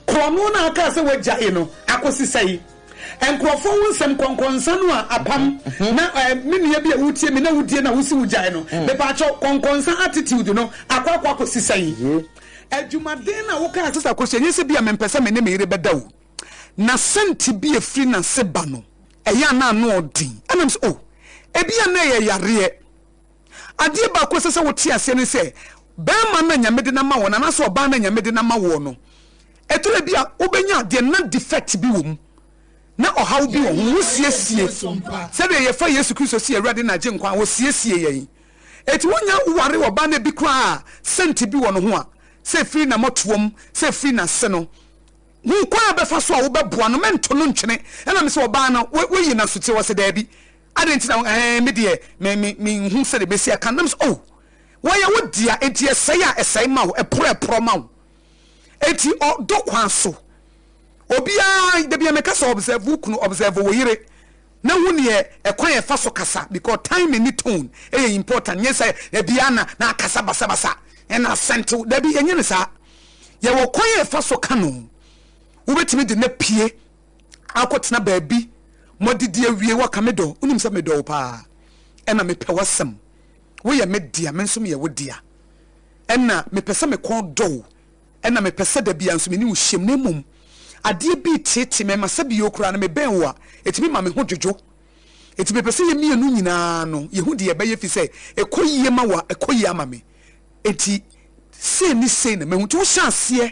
Korɔno no a wokaa sɛ woagyae no, akɔsi sɛn? Nkurɔfoɔ ho nsɛm kɔnkɔnsa no a apam na eh, me nua bi a wotie me na wodie na wosi wogyae no, mepaakyɛw, kɔnkɔnsa attitude no akɔ akɔ akɔsi sɛn? Adwumaden no a wokaa sɛ sɛ akɔsi, ɛnyɛ sɛ bi a mempɛ sɛ me ne me yere bɛda o. Na sɛnti bi a ɛfiri n'ase ba no, ɛyɛ a na ano ɔden. Ɛna mesɛ, oh, ebia na ɛyɛ yareɛ. Adeɛ baako a ɛsɛ sɛ wote aseɛ ne sɛ, barima no a Nyame de no ama wo no, anaasɛ ɔbaa no a Nyame de no ama woɔ no, ɛtɔ da bi a wobɛnya adeɛ no na defect bi wɔ mu, na ɔhaw bi wɔ ho. Wosiesie, sɛdeɛ yɛfa Yesu Kristo sɛ yɛn Awurade ne Agyenkwa a, ɔsiesie yɛn. Enti wonya ware ɔbaa no ebi koraa a sɛnti bi wɔ ne ho a, sɛ ɛfiri n'amɔtoam, sɛ ɛfiri n'ase no, Hu kwan a wobɛfa so a wobɛboa no, mɛnto no ntwene. Ɛna mese ɔbaa no, woayi no asotie? Ɔse daabi. Adɛn nti na, ɛɛ, me deɛ, me, me, menhu sɛdeɛ mɛsi aka no. Na mese, oh, wɔyɛ wo dea, enti ɛsɛe a, ɛsɛe ma wo, ɛporɔ a, ɛporɔ ma wo. Enti ɔdɔ kwan so. Obiara, da bia meka sɛ observe wo kunu, observe wo yere, na hu neɛ ɛkwan a ɛfa so kasa, because timing ne tone ɛyɛ important, nyɛ sɛ ɛbia na, na akasa basabasa, ɛna asɛntew, dabi, yɛnyɛ no saa. Yɛwɔ kwan a yɛfa so ka no. Wobɛtumi de no apue akɔtena baabi, moadidi awie, woaka me dɔ, wonim sɛ medɔ wo paa, ɛna mepɛ w'asɛm, woyɛ me dea, me nso meyɛ wo dea, ɛna mepɛ sɛ me kɔn dɔ wo, ɛna mepɛ sɛ da biara nso me ne wo hyiam, na mmom adeɛ bi reteetee me, ɛma sɛ bio koraa no mebɛn wo a, ɛtumi ma me ho dwodwo. Enti mepɛ sɛ yɛn mmienu nyinaa no, yɛhu deɛ yɛbɛyɛ, ɛfiri sɛ ɛkɔ yie ma wo a, ɛkɔ yie ama me. Enti sei ne sei na mahu. Nti wohyɛ aseɛ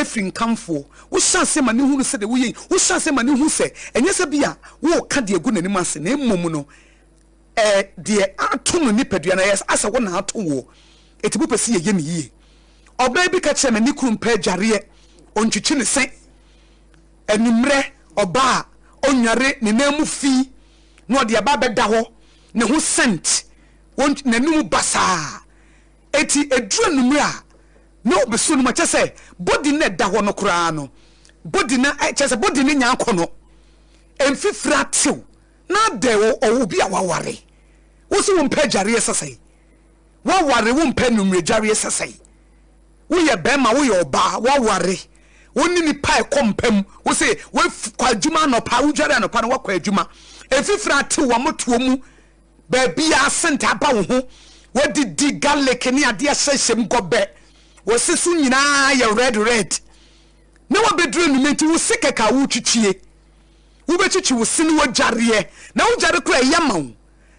firi nkamfoɔ, wohyɛ aseɛ ma no hunu sɛdeɛ woyɛ yi, wohyɛ aseɛ ma no hu sɛ ɛnyɛ sɛ bi a woreka deɛ agu n'anim ase, na mmom no ɛɛ deɛ ato no nipadua no, ɛyɛ asɛ wo na ato woɔ. Enti mopɛ sɛ yɛyɛ no yie. Ɔbaa bi ka kyerɛɛ me ne kunu mpɛ adwareɛ, ɔntwitwi ne se. Anwummerɛ ɔba a, ɔnnware ne nan mu fi na ɔde aba abɛda hɔ, ne ho scent wɔn n'anum basaa. Eti eduru anwummerɛ a, na ɔbɛsɔ ne mu a, kyerɛ sɛ body no a ɛda hɔ no koraa no, body no kyerɛ sɛ body no nya akɔnɔ. Mfifire atew na adɛn wɔ obi a waware. Wo se wompɛ adwareɛ sɛsɛe. Waware wompɛ anwummerɛ dwareɛ sɛsɛe. Woyɛ bɛrima woyɛ ɔbaa waware. Wo ne nipa ɛkɔ mpa mu. Wo se woakɔ adwuma anɔpa, wodware anɔpa na woakɔ adwuma. Mfifire atew w'amotoɔ mu. Baabiara scent aba wo ho, woadidi garlic ne adeɛ ahyehyɛ mu gɔbɛ, wo se so nyinaa yɛ red red. Na wabɛduru anwummerɛ nti wo se kɛkɛ a wotwitwie. Wobɛtwitwi wo se ne woadwareɛ, na wodware koraa ɛyɛ ma wo.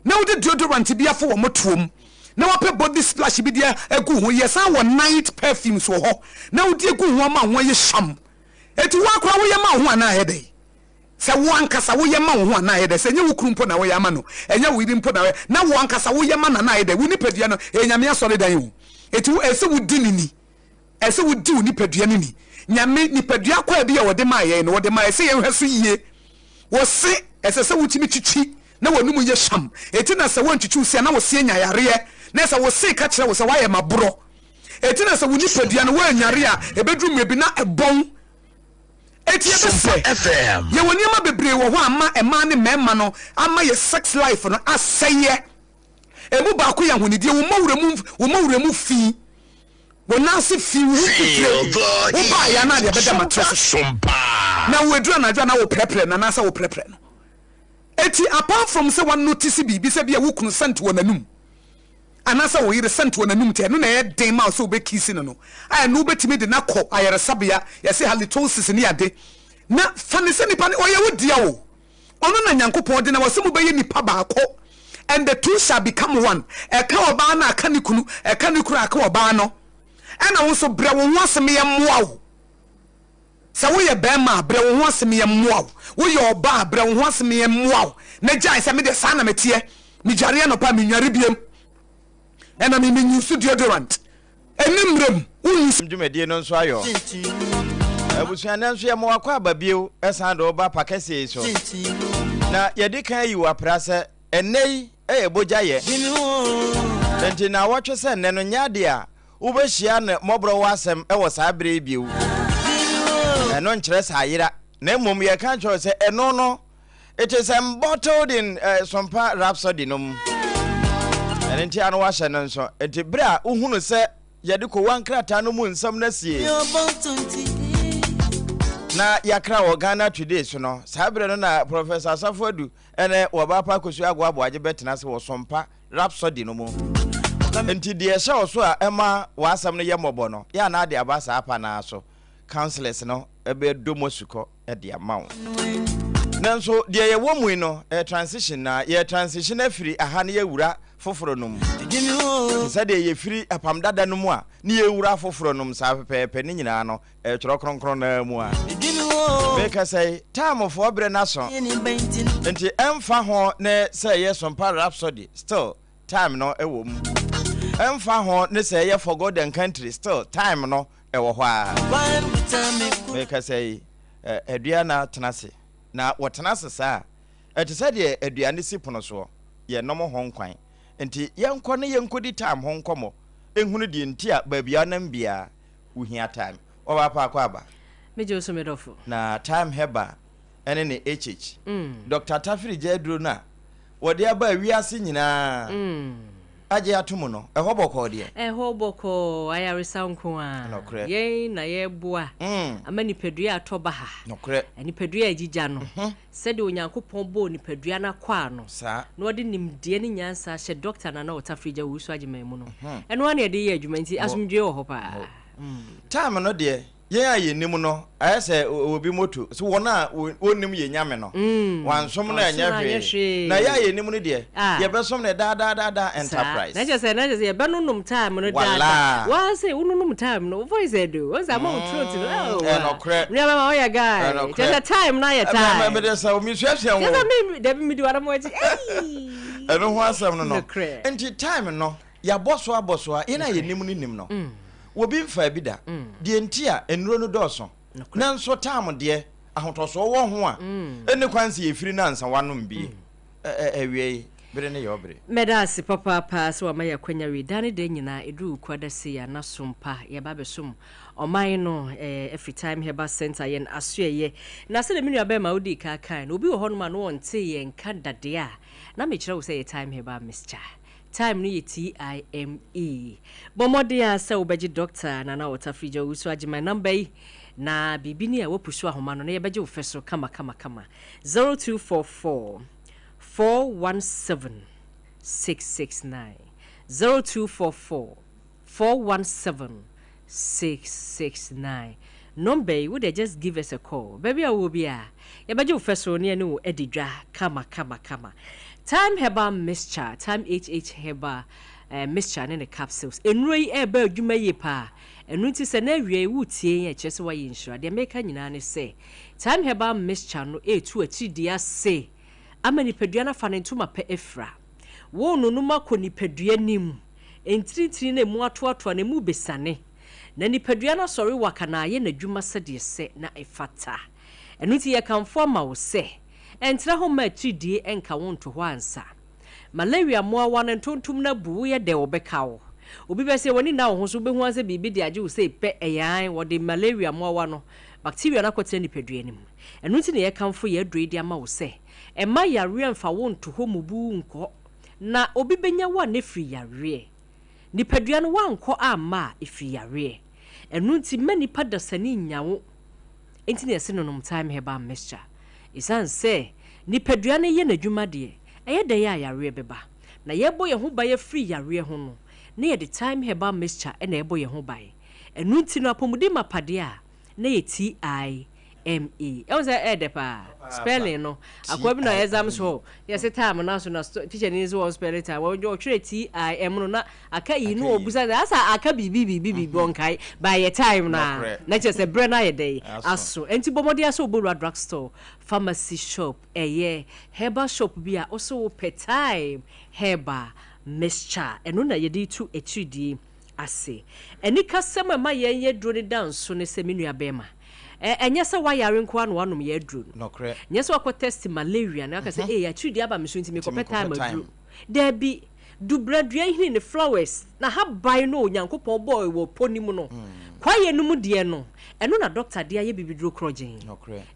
Na wode deodorant bi afo wɔ motoɔ mu. na wapɛ body splash bi de agu ho. Yɛsan wɔ night perfumes wɔ hɔ na wode agu ho ama ho ayɛ hyam. Eti wo akora woyɛ ma wo ho anaa ayɛ dɛn? Sɛ wo ankasa woyɛ ma wo ho anaa ayɛ dɛn? Sɛ ɛnyɛ wo kunu mpo na woyɛ ama no, ɛnyɛ wo yere mpo na woyɛ, na wo ankasa woyɛ ma no anaa ayɛ dɛn? Wo nipadua no, ɛyɛ Nyame asɔredan o. Eti wo, ɛsɛ sɛ wodi no ni. Ɛsɛ sɛ wodi wo nipadua no ni. Nyame nipadua akwaa bi a ɔde maa yɛn no, ɔde maa yɛn sɛ yɛnhwɛ so yie. Wɔse ɛsɛ sɛ wotumi twitwi na w'anum yɛ hwam. Eti na sɛ woantwitwi wo se a na wo se anya yareɛ. Na sɛ wo se ka kyerɛ wo sɛ woayɛ maborɔ. Eti na sɛ wo nipadua no woanyare a ɛbɛduru mmerɛ bi na ɛbɔn. Eti yɛbɛsrɛ, yɛwɔ nneɛma bebree wɔ hɔ a ama mmaa ne mmarima no ama yɛ sex life no asɛeɛ. Emu baako yɛ ahonidie, wo mmɔwerɛ mu, wo mmɔwerɛ mu fi. Wo nan ase fi wo ho fifire. Wobaeɛ a na adeɛ bɛda mattress so. Na wo ɛduru anadwo a na woprɛprɛ no anaasɛ woprɛprɛ no. Enti apart from sɛ wa notice biribi sɛ bia wo kunu scent wɔ n'anum anaasɛ wo yere scent wɔ n'anum nti ɛno na ɛyɛ den ma wo sɛ wobɛ kiss no no a ɛno wobɛtumi de no akɔ ayaresabea yɛse halitosis ne ade na fa no sɛ nipa no ɔyɛ wo dea o. Ɔno na Nyankopɔn de na wɔse mobɛyɛ nipa baako, and the two shall become one, ɛka ɔbaa no a aka ne kunu, ɛka ne kunu a aka ɔbaa no. Ɛna wo nso brɛ wo ho ase meyɛ mmoa wo. Sɛ woyɛ bɛɛma a, brɛ wo ho ase meyɛ mmoa wo. Woyɛ ɔbaa a, brɛ wo ho ase meyɛ mmoa wo. Na gyae sɛ medeɛ saa na meteɛ, medware anɔpa a menware biam, ɛna me me use deodorant. Ɛnni mmerɛ mu, wonni. Dwumadie no nso ayɔ. Abusua nnɛ nso yɛma wakɔ aba bio san de wo ba pa kɛseɛ yi so. Na yɛdi kan ayi wo apra sɛ ɛnnɛ yi yɛ bogya yɛ. Enti naawɔtwe sɛ nnɛ no nyɛ adeɛ a wobɛhyia no mmɔborɔ wɔ asɛm wɔ saa berɛ yi bio. Ɛno nkyerɛ sɛ ayera na mmom yɛka kyerɛ wo sɛ ɛno no It is embottled in uh, Sompa Rhapsody no mu. Ɛno nti ano wahyɛ no nso. Nti bere a wohunu sɛ yɛde kowa nkrataa no mu nsɛm no asie na yɛakra wɔ Ghana Today so no, saa bere no na Professor Asafo Adu ne Wɔbaapa Akosua Agoa Aboagye bɛtena ase wɔ Sompa Rhapsody no mu. Nti deɛ ɛhyɛ wo so a ɛma w'asɛm no yɛ mmɔbɔ no, yɛ anaa de aba saa pa no ara so. Councillors no bɛdɔ mu asukɔ. de ama wo. Nanso deɛ yɛwɔ mu yi no, ɛyɛ transition na yɛ transition afiri aha na yɛawura foforɔ no mu. Te sɛ deɛ yɛfiri apam dada no mu a ne yɛwura foforɔ no mu saa pɛpɛɛpɛ ne nyinaa no ɛyɛ twerɛ kronkron no ara mu a. Mekasa yi, Taamfoɔ berɛ no aso, nti ɛmfa ho ne sɛ ɛyɛ Sompa Rhapsody, still time no wɔ mu. Ɛmfa ho ne sɛ ɛyɛ For God and Country, still time no ɛwɔ hɔ ara. Mekasa yi, adua na tena ase. Na wɔtena ase saa a, ɛte sɛ deɛ aduane si pono soɔ, yɛnom ho nkwan. Nti yɛnkɔ ne yɛnkɔdi time ho nkɔmmɔ nhunu deɛ nti a baabi a wonam biara wohia time. Wɔba paako aba. Megye wo so me dɔfo. Na time herbal ɛne ne HH. Doctor Tafiri gya aduro no a wɔde aba wiase nyinaa. Agye ato mu no, ɛhɔ bɔkɔɔ deɛ. Ɛhɔ bɔkɔɔ, ayaresa nko ara. Nokorɛ. Yɛn na yɛreboa ama nipadua a atɔ baha. Nokorɛ. Nipadua a agyigya no. Sɛdeɛ Onyankopɔn bɔɔ nipadua no akwaa no. Saa. Na ɔde nimdeɛ ne nyansa ahyɛ Dɔkta Nana Otafirigya Owusu Agyeman mu no. Ɛno ara na yɛde reyɛ adwuma nti asomdwoeɛ wɔ hɔ paa. Time no deɛ. Yɛn a yɛnnim no, ayɛ sɛ obi moto. So wɔn a wɔnnim yɛn Nyame no, wɔansom no anyɛ hwee. Na yɛn a yɛnim no deɛ, yɛbɛsom no daa daa daa daa Enterprise. Na kyerɛ sɛ, na kyerɛ sɛ yɛbɛnonom time no daa daa. Waa sɛ wononom time no, wo voice ɛde o. Wɔn sɛ ama wo throat no. Oh, Ɛnɔkorɛ. Nua bɛma woyɛ guy. Ɛnɔkorɛ. Kyerɛ sɛ time no ayɛ time. Mede sɛ mesuasua wo. Kyerɛ sɛ me, dabi medi w'anamɔ akyi. Ei. Ɛno ho asɛm no no. Nokorɛ. Nti time no. Yɛabɔ so abɔ so a, yɛn a yɛnim no nim no. Obi mfaa bi da. Deɛ nti a, nnuro no dɔɔso. Nanso tam deɛ, ahotɔsoɔ wɔ ho a, ɛnni kwan sɛ yɛfiri no ansa woanom bi. Awiei, bere no yɛ wo bere. Mɛda ase papaapa sɛ wama yɛ akwanya wei. Daa ne da nyinaa, ɛduru Wukuada sei a, na som pa yɛba abɛsom ɔman no afiri Time Herbal Centre, yɛn asoɛeɛ. Na sɛdeɛ me nuabɛrima a wodii kan kae no, obi wɔ hɔnom a na ɔntee yɛn nka da deɛ a, na mekyerɛ wo sɛ ɛyɛ Time Herbal Mixture. Time no yɛ TIME. Bɔ mmɔden ara sɛ wobɛgye Dɔkta Nana Otafirigya Owusu Agyeman namba yi na biribi ni a woapusu ahoma no na yɛbɛgye wo fɛ so kama kama kama. 0244 417 669 0244 417 669 Number yi wo deɛ just give us a call baabi a wowɔ biara yɛbɛgye wo fɛ so ne yɛne wo adi dwa kama kama kama. Thyme Herbal Mixture, Thyme HH Herbal Mixture ne ne capsules. Nnuro yi ɛreba adwuma yie paa. Ɛno nti sɛ na awia yi woretie yɛn a, ɛkyerɛ sɛ woayɛ nhyira. Deɛ mereka nyinaa ne sɛ, Thyme Herbal Mixture no retu akyiridie ase ama nipadua no afa ne ntoma pɛ afira. Worenonom akɔ nipadua no mu, ntinintini no a ɛmu atoatoa no, ɛmu rebɛsiane, na nipadua no asɔre waka na ayɛ n'adwuma sɛdeɛ ɛsɛ na ɛfata. Ɛno nti yɛkamfo ama wo sɛ, ɛntra hɔ mma akyiridie nka wo nto hɔ ansa. Malaria mmoawa no ntontom no abu wo yɛ dɛ wɔbɛka wo. Obi bɛse w'ani nna wo ho so wobɛhu ara sɛ biribi de agye wo sei pɛ ɛyɛ aane wɔde malaria mmoawa no, bacteria no akɔtena nipadua no mu. Ɛno nti na yɛkamfo yɛn aduro yi de ama wo sɛ mma yareɛ mfa wo nto hɔ mmubu wo nkɔ na obi bɛnya wo a na ɛfiri yareɛ. Nipadua no woankɔ amma a ɛfiri yareɛ. Ɛno nti mma nipa dasani nnya wo. Enti na yɛse nonom Thyme Herbal Mixture. Esiane sɛ nipadua no yɛ n'adwuma deɛ, ɛyɛ dɛn a yareɛ bɛba? Na yɛrebɔ yɛn ho ban afiri yareɛ ho no, na yɛde Thyme Herbal Mixture na ɛrebɔ yɛn ho ban. Ɛno nti no apɔmuden mapa deɛ a, na ɛyɛ TIME. Ɛhu sɛ ɛyɛ dɛ paa. Spelling no, akoa bi na exams hall, yɛse time no aso na teacher ni nso wɔn spelling time, ɔtwerɛ TIM no na Aka yi no ɔbusa sɛ asa aka biribi biribi biribi ɔnkae but ɛyɛ time no a na kyerɛ sɛ berɛ no ayɛ dɛn aso ɛnti bɔ mmɔden ara sɛ wobɛwura drug store, pharmacy shop, ɛyɛ herbal shop bi a wose wopɛ thyme herbal mixture ɛno na yɛde retu akyiridie ase. Anikasɛm a ɛma yɛn yɛ aduro no da nso ne sɛ me nua bɛrima ɛnyɛ sɛ woayare nko ara na woanom yɛn aduro no nyɛ sɛ woakɔ test malaria na woaka sɛ ee akyiridie aba me so nti mekɔpɛ thyme aduro daabi. Dubra dua nhini ne flowers n'ahaban no a Onyankopɔn bɔɔe wɔ pɔ no mu no, kwaeɛ no mu deɛ no, ɛno na dɔkta de ayɛ bibiduro korɔgyenn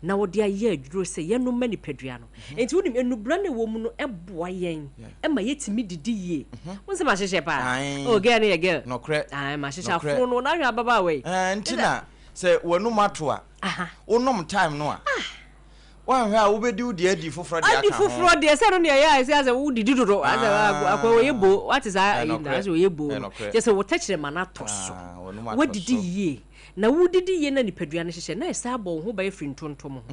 na wɔde ayɛ aduro sɛ yɛnom ma nipadua no. Enti wonim, nnubra no a ɛwɔ mu no boa yɛn ma yɛtumi didi yie. Wohu sɛ mahyehyɛ paa? Oh, girl no yɛ girl. Ae, mahyehyɛ afono no, na hwɛ ababaawa yi. Nti na sɛ w'anum ato a, wonom thyme no a, Woanhwɛ a wobɛdi wo deɛ adi foforɔ deɛ adi aka ho. foforɔ deɛ sɛ no deɛ ɛyɛ a ɛsɛ asɛ wodidi dodo asɛ Ah, akɔ wɔyɛ bo wate saa ayi na ɛnɔkorɛ, asɛ wɔyɛ bo no ɛnɔkorɛ. kyɛ sɛ wo tɛkyerɛma no atɔ so Ah, w'anum atɔ wadidi so. yie na wodidi yie na nipadua no hyehyɛ na ɛsan bɔ wo ho ban firi ntontom ho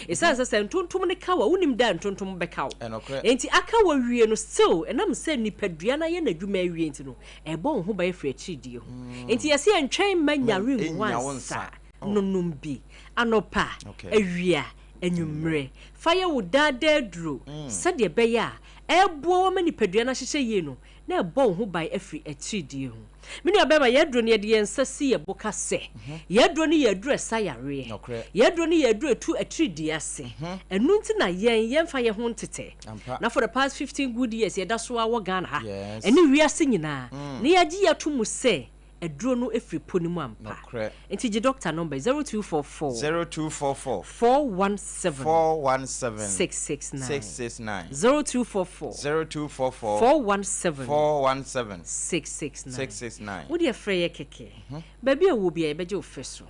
ɛsiane sɛ sɛ ntontom no ka wo a wonim da a ntontom bɛka wo Ɛnɔkorɛ. enti aka wo awie no still ɛnam sɛ nipadua no ayɛ n'adwuma awie nti no ɛbɔ wo ho ban firi akyiridie ho enti yɛse yɛntwɛn mma Ma nyare ngu wo ɛnnya wo ansa nsa. Oh. Nonom bi anɔpa, awia, anwummerɛ. Fa yɛ wo daa daa aduro sɛdeɛ ɛbɛyɛ a ɛreboa wo ama nipadua no ahyehyɛ yie no na ɛbɔ wo ho ban afiri atiridie ho. Me nua barima, yɛn aduro no yɛde yɛn nsa si yɛn bo ka sɛ, yɛn aduro no yɛ aduro a ɛsa yareɛ. Yɛn aduro no yɛ aduro a ɛtu atiridie ase. Ɛno nti na yɛn yɛmfa yɛn ho ntetɛ. Na for the past 15 good years yɛda so ara wɔ Ghana ha ɛne wiase nyinaa na yɛagye yɛn ato mu sɛ Aduro no firi po no mu ampa. Nokorɛ. Nti gye doctor number yi, 0244. 0244. 417. 417. 669. 669. 0244. 0244. 417. 417. 669. 669. Wo deɛ frɛ yɛ kɛkɛ. Baabi a wowɔ biara yɛbɛgye wo fɛ so.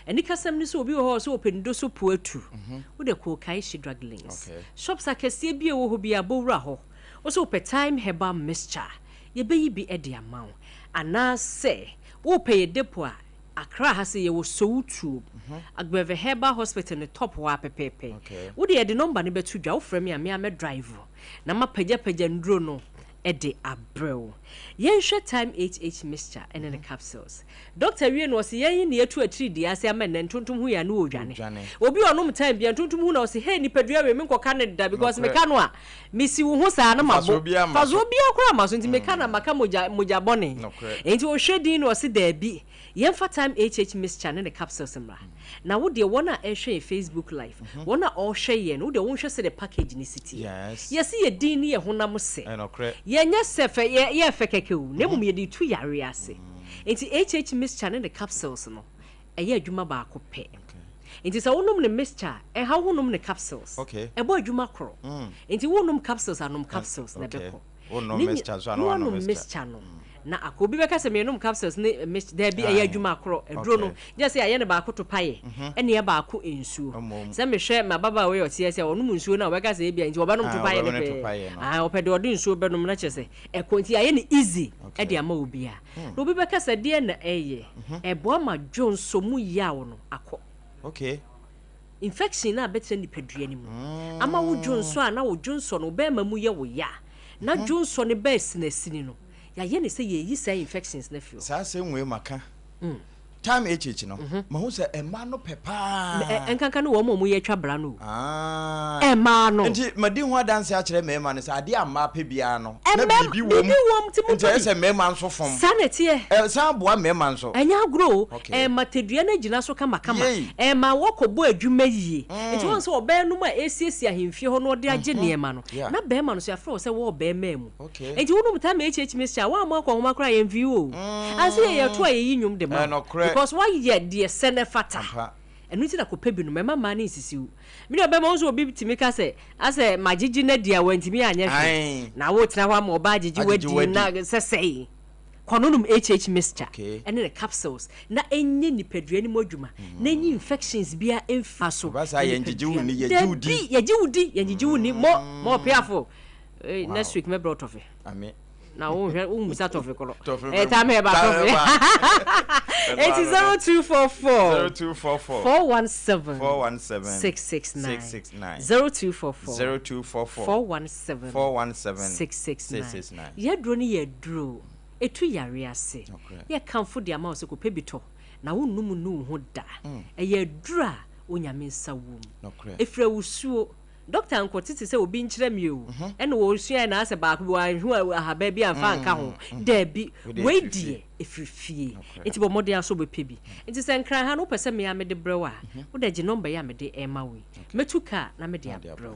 Anikasɛm ne sɛ obi wɔ hɔ a ɔsɛ ɔpɛ ne doso po atu. Wo deɛ kɔ Okaishe Drug Links. Okay. Shops akɛseɛ bi a ɛwɔ hɔ biara bɔ wura hɔ. Wo sɛ wopɛ Thyme Herbal Mixture a, yɛbɛyi bi de ama wo. Anaasɛ worepɛ yɛ depot a, Accra ha sei yɛwɔ Sowutuom, Agbeve Herbal Hospital no top hɔ ara pɛpɛɛpɛ. Wo deɛ yɛde number no bɛto dwa, wofrɛ me a me ara mɛ drive na mapagyapagya nnuro no de abrɛ wo. Yɛnhwɛ Thyme HH mixture ne ne capsules. Doctor wie no ɔse yɛn na yɛtu atiridii ase ama nnɛ ntontom hu yɛn a ne ɔredwane. Obi a ɔnom thyme bia ntontom hu no a ɔse hey nipadua wei menkɔka no da because meka no a Mesi wo ho saa na mabo. Mfasoɔ biara mma so. Mfasoɔ biara koraa mma so nti meka na maka mogya mogya bɔne. Nokorɛ. Nti ɔhwɛ din no ɔse daabi yɛmfa Time HH mixture ne ne capsules mmra. Na wo deɛ wɔn a ɛrehwɛ yɛn Facebook live, wɔn a ɔrehwɛ yɛn no wo deɛ wonhwɛ sɛdeɛ package no si teɛ. Yes. Yɛse yɛ din ne yɛ honam sɛ. Ɛnokorɛ. Yɛnyɛ sɛ fɛ yɛ yɛ fɛ kɛkɛ o na mmom yɛde retu yareɛ ase. Nti HH mixture ne ne capsules no ɛyɛ adwuma baako pɛ. Nti sɛ wonom no mixture a, ɛnha wo ho nom no capsules. Ɛbɔ adwuma koro. Nti wonom capsules a, nom capsules na ɛbɛkɔ. Wonom Ne nyi- mixture nso a, na na woanom woanom mixture. mixture no na akɔ. Obi bɛka sɛ menom capsules ne mixture. Daabi, ɛyɛ adwuma korɔ. Aduro no, gye sɛ yɛayɛ no baako to payɛ, ɛne yɛ baako nsuo. Mmom. Sɛ mehwɛ m'ababaawa yi a ɔte ase a, ɔnom nsuo no a, ɔbɛka sɛ ebia nti ɔbɛnom Ah, to payɛ no ɔbɛnom to pɛɛ. payɛ no. Ah, ɔpɛ deɛ ɔde nsuo bɛnom na kyerɛ sɛ ɛkɔ. Nti yɛayɛ no easy de ama obiara. Na obi bɛka sɛ deɛn na ɛyɛ? Ɛboa ma dwonsɔ mu yaw no akɔ. Okay. Infection no a bɛtena nipadua no mu ama wo dwonsɔ a na wo dwonsɔ no wo bɛrima mu yɛ wo ya na dwonsɔ no ba asinasini no, Yɛayɛ no sɛ yɛreyi saa infections no afiri hɔ. Saa asɛm wei maka Time HH no, mahu sɛ mmaa no pɛ paa. Ɛnkanka ne wɔn a wɔyɛ twa bra no o. Mmaa no. Nti madi ho adanse akyerɛ mmarima no sɛ adeɛ a mmaa pɛ biara no, na biribi wom. Biribi wom, nti montɔ bi. Nti ɛyɛ sɛ mmarima nso fom. Saa na ɛteɛ. Ɛsan boa mmarima nso. Ɛnyɛ agorɔ o. Ɛma tadua no agyina so kamakama. Ɛma wɔkɔbɔ adwuma yie. Nti woahu sɛ ɔbaa no mu a ɛresiesie ahemfie hɔ na ɔde agye nneɛma no, na barima no nso yɛafrɛ wo sɛ wɔ ɔbarima mu. Enti wonom taa ma HH mixture a woammɔ akɔnhoma koraa a yɛmfii wo o. Ansa yɛ yɛto a yɛyi nnwom de ma wo because woayɛ deɛ sɛ na ɛfata. Ɛno nti na kɔpɛ bi nom, ɛmma mmaa no nsisi wo. Me nua bɛrima wohu sɛ obi tumi ka sɛ asɛ magyegye no adi a wantumi anyɛ hwee na wotena hɔ ama ɔbaa agyegye wo adi na sɛ sɛe. Kɔ no nom HH mixture ɛne ne capsules na ɛnyɛ nipadua no mu adwuma na ɛnyi infections biara mfiri so. Nipadua no. Dabi, yɛgye wo di, yɛngyegye wo nni. Mo, mo ɔpeafo. Hey, wow. Next week mɛbrɛ wo tɔfe. Ame. Na wo nhwɛ wo mmusa tɔfe korɔ. Tɔfe. Eh, time ɛba tɔfe. Eti 0244 0244 417 417 669 669 0244 0244 417 417 669. 669. Yɛduro no yɛ aduro. Etu yare ase. Yɛkamfo de ama wo sɛ kɔpɛ bi tɔ na wonnum nnu wo ho da. Ɛyɛ aduro a Onyame nsa wom. Ɛfiri awusuo. Doctor nkɔ tete sɛ obi nkyerɛ me o, ɛna ɔsuaɛ na asɛ baako bi wanhu ahaban bi amfa anka ho, daabi, wei deɛ ɛfiri fie, nti bɔ mmɔden ara sɛ wobɛpɛ bi. Nti sɛ Nkran ha no wopɛ sɛ me ara mede brɛ wo a, wode gye number yi a mede rema wo yi, mɛtu car na mede abrɛ wo.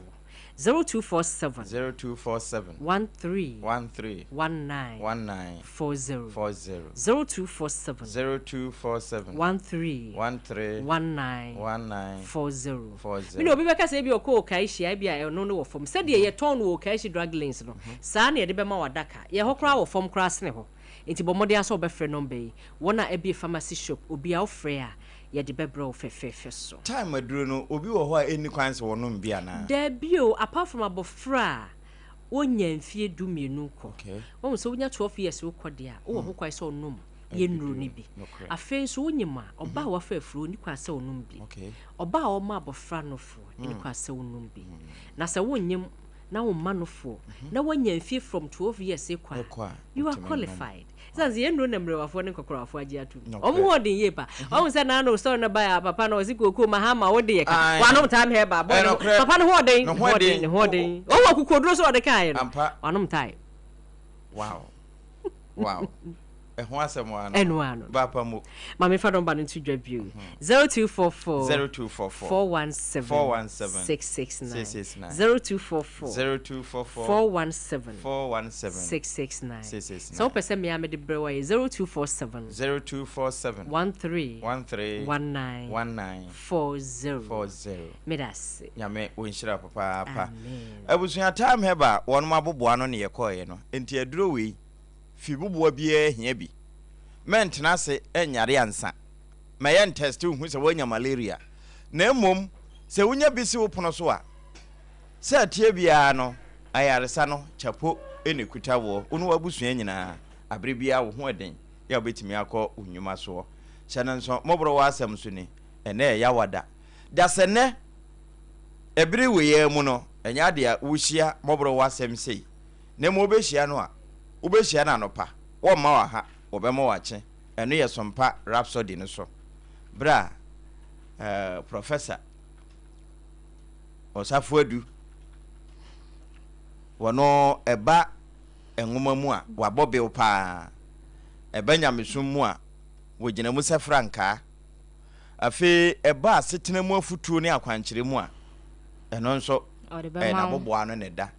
0247 0247 13 13 19 19 40 40 0247 0247 13 13 19 19 40. 40. Me nua, obi bɛka sɛ ebia ɔkɔ Okaishie a, ebia ɛno no wɔ fam. Sɛdeɛ yɛtɔn no wɔ Okaishie drug lanes no, saa na yɛde bɛma wo adaka. Yɛn hɔ koraa wɔ fam koraa sene hɔ. Enti bɔ mmɔden ara sɛ wobɛfrɛ nɔmba yi. Wɔn a abue pharmacy shop, obiara wofrɛ a, yɛde bɛbrɛ wo fɛfɛɛfɛ so. Time aduro no, obi wɔ hɔ a ɛnni kwan sɛ ɔnom bi anaa? Daabi o, apart from abɔfra a ɔnnya mfie dumienu kɔ. Wahu sɛ wonya 12 years wokɔ deɛ a, wowɔ ho kwan sɛ ɔnom yɛ nnuro no bi. Afei nso wonyim a, ɔbaa a wafa afuro ɔnni kwan sɛ ɔnom bi. Ɔbaa a ɔma abɔfra nofoɔ ɛnni kwan sɛ ɔnom bi. Na sɛ wonyim na womma nofoɔ na woanya mfie from 12 years rekɔ a, you are qualified. Ɛsiane sɛ yɛn nnuro na mmerewafoɔ ne nkɔkorawafoɔ agye atom. Wɔn ho ɔden yie pa. Wahu sɛ naano story no baeɛ a papa no ɔse kookoo Mahama wo deɛ ka. Wanom time herbal. Boy no papa no ho ɔden. Ne ho ɔden. Ne ho ɔden. Wɔn wɔ akokoduro sɛ ɔde kaeɛ no. Wanom time. Wow. Wow. Ɛho asɛm ara no. Ɛno ara no. Ba pa mu. Ma memfa nɔmba no nto dwa bio. 0244 0244 417 417 669 669 0244 0244 417 417 669 669 Sɛ wopɛ sɛ me ara mede brɛ wo a, ɛyɛ 0247 0247 13 13 19 19 40. 40. Meda ase. Nyame ɔnhyira wo papaapa. Amen. Abusua Time Herbal wɔnom aboboa no ne yɛkɔeɛ no nti aduro wei fi boboa biara hia bi. Mɛntena ase nyare ansa. Mɛyɛ ntɛste nhu sɛ woanya malaria. Na mmom sɛ wonya bi si wo pono so a, sɛ ɛteɛ biara no, ayaresa no kyapo na ɛkuta woɔ, wo ne w'abusua nyinaa. Aberɛ biara wo ho ɛden yɛ a wobɛtumi akɔ wo nnwuma soɔ. Hyɛ no nso, mmɔborɔ w'asɛm so ni, ɛnnɛ yɛ Yawada. Da sɛ nnɛ, ɛbere wei ara mu no, ɛnyɛ adeɛ a wohyia mmɔborɔ w'asɛm sei. Na mmom wobɛhyia no a, wobɛhyia no anɔpa, wɔmma wo aha, wɔbɛma wo akye. Ɛno yɛ Sompa Rhapsody no so berɛ a eh, Professor Osafo Adu wɔno ɛba nwoma mu a wabɔ bew paa, ɛba nyamesom mu a wɔgyina mu sɛ frankaa. Afei ɛba asetena mu afutuo ne akwankyerɛ mu a, ɛno nso Ɔde ɛyɛ bɛma wo. n'aboboa ano na ɛda.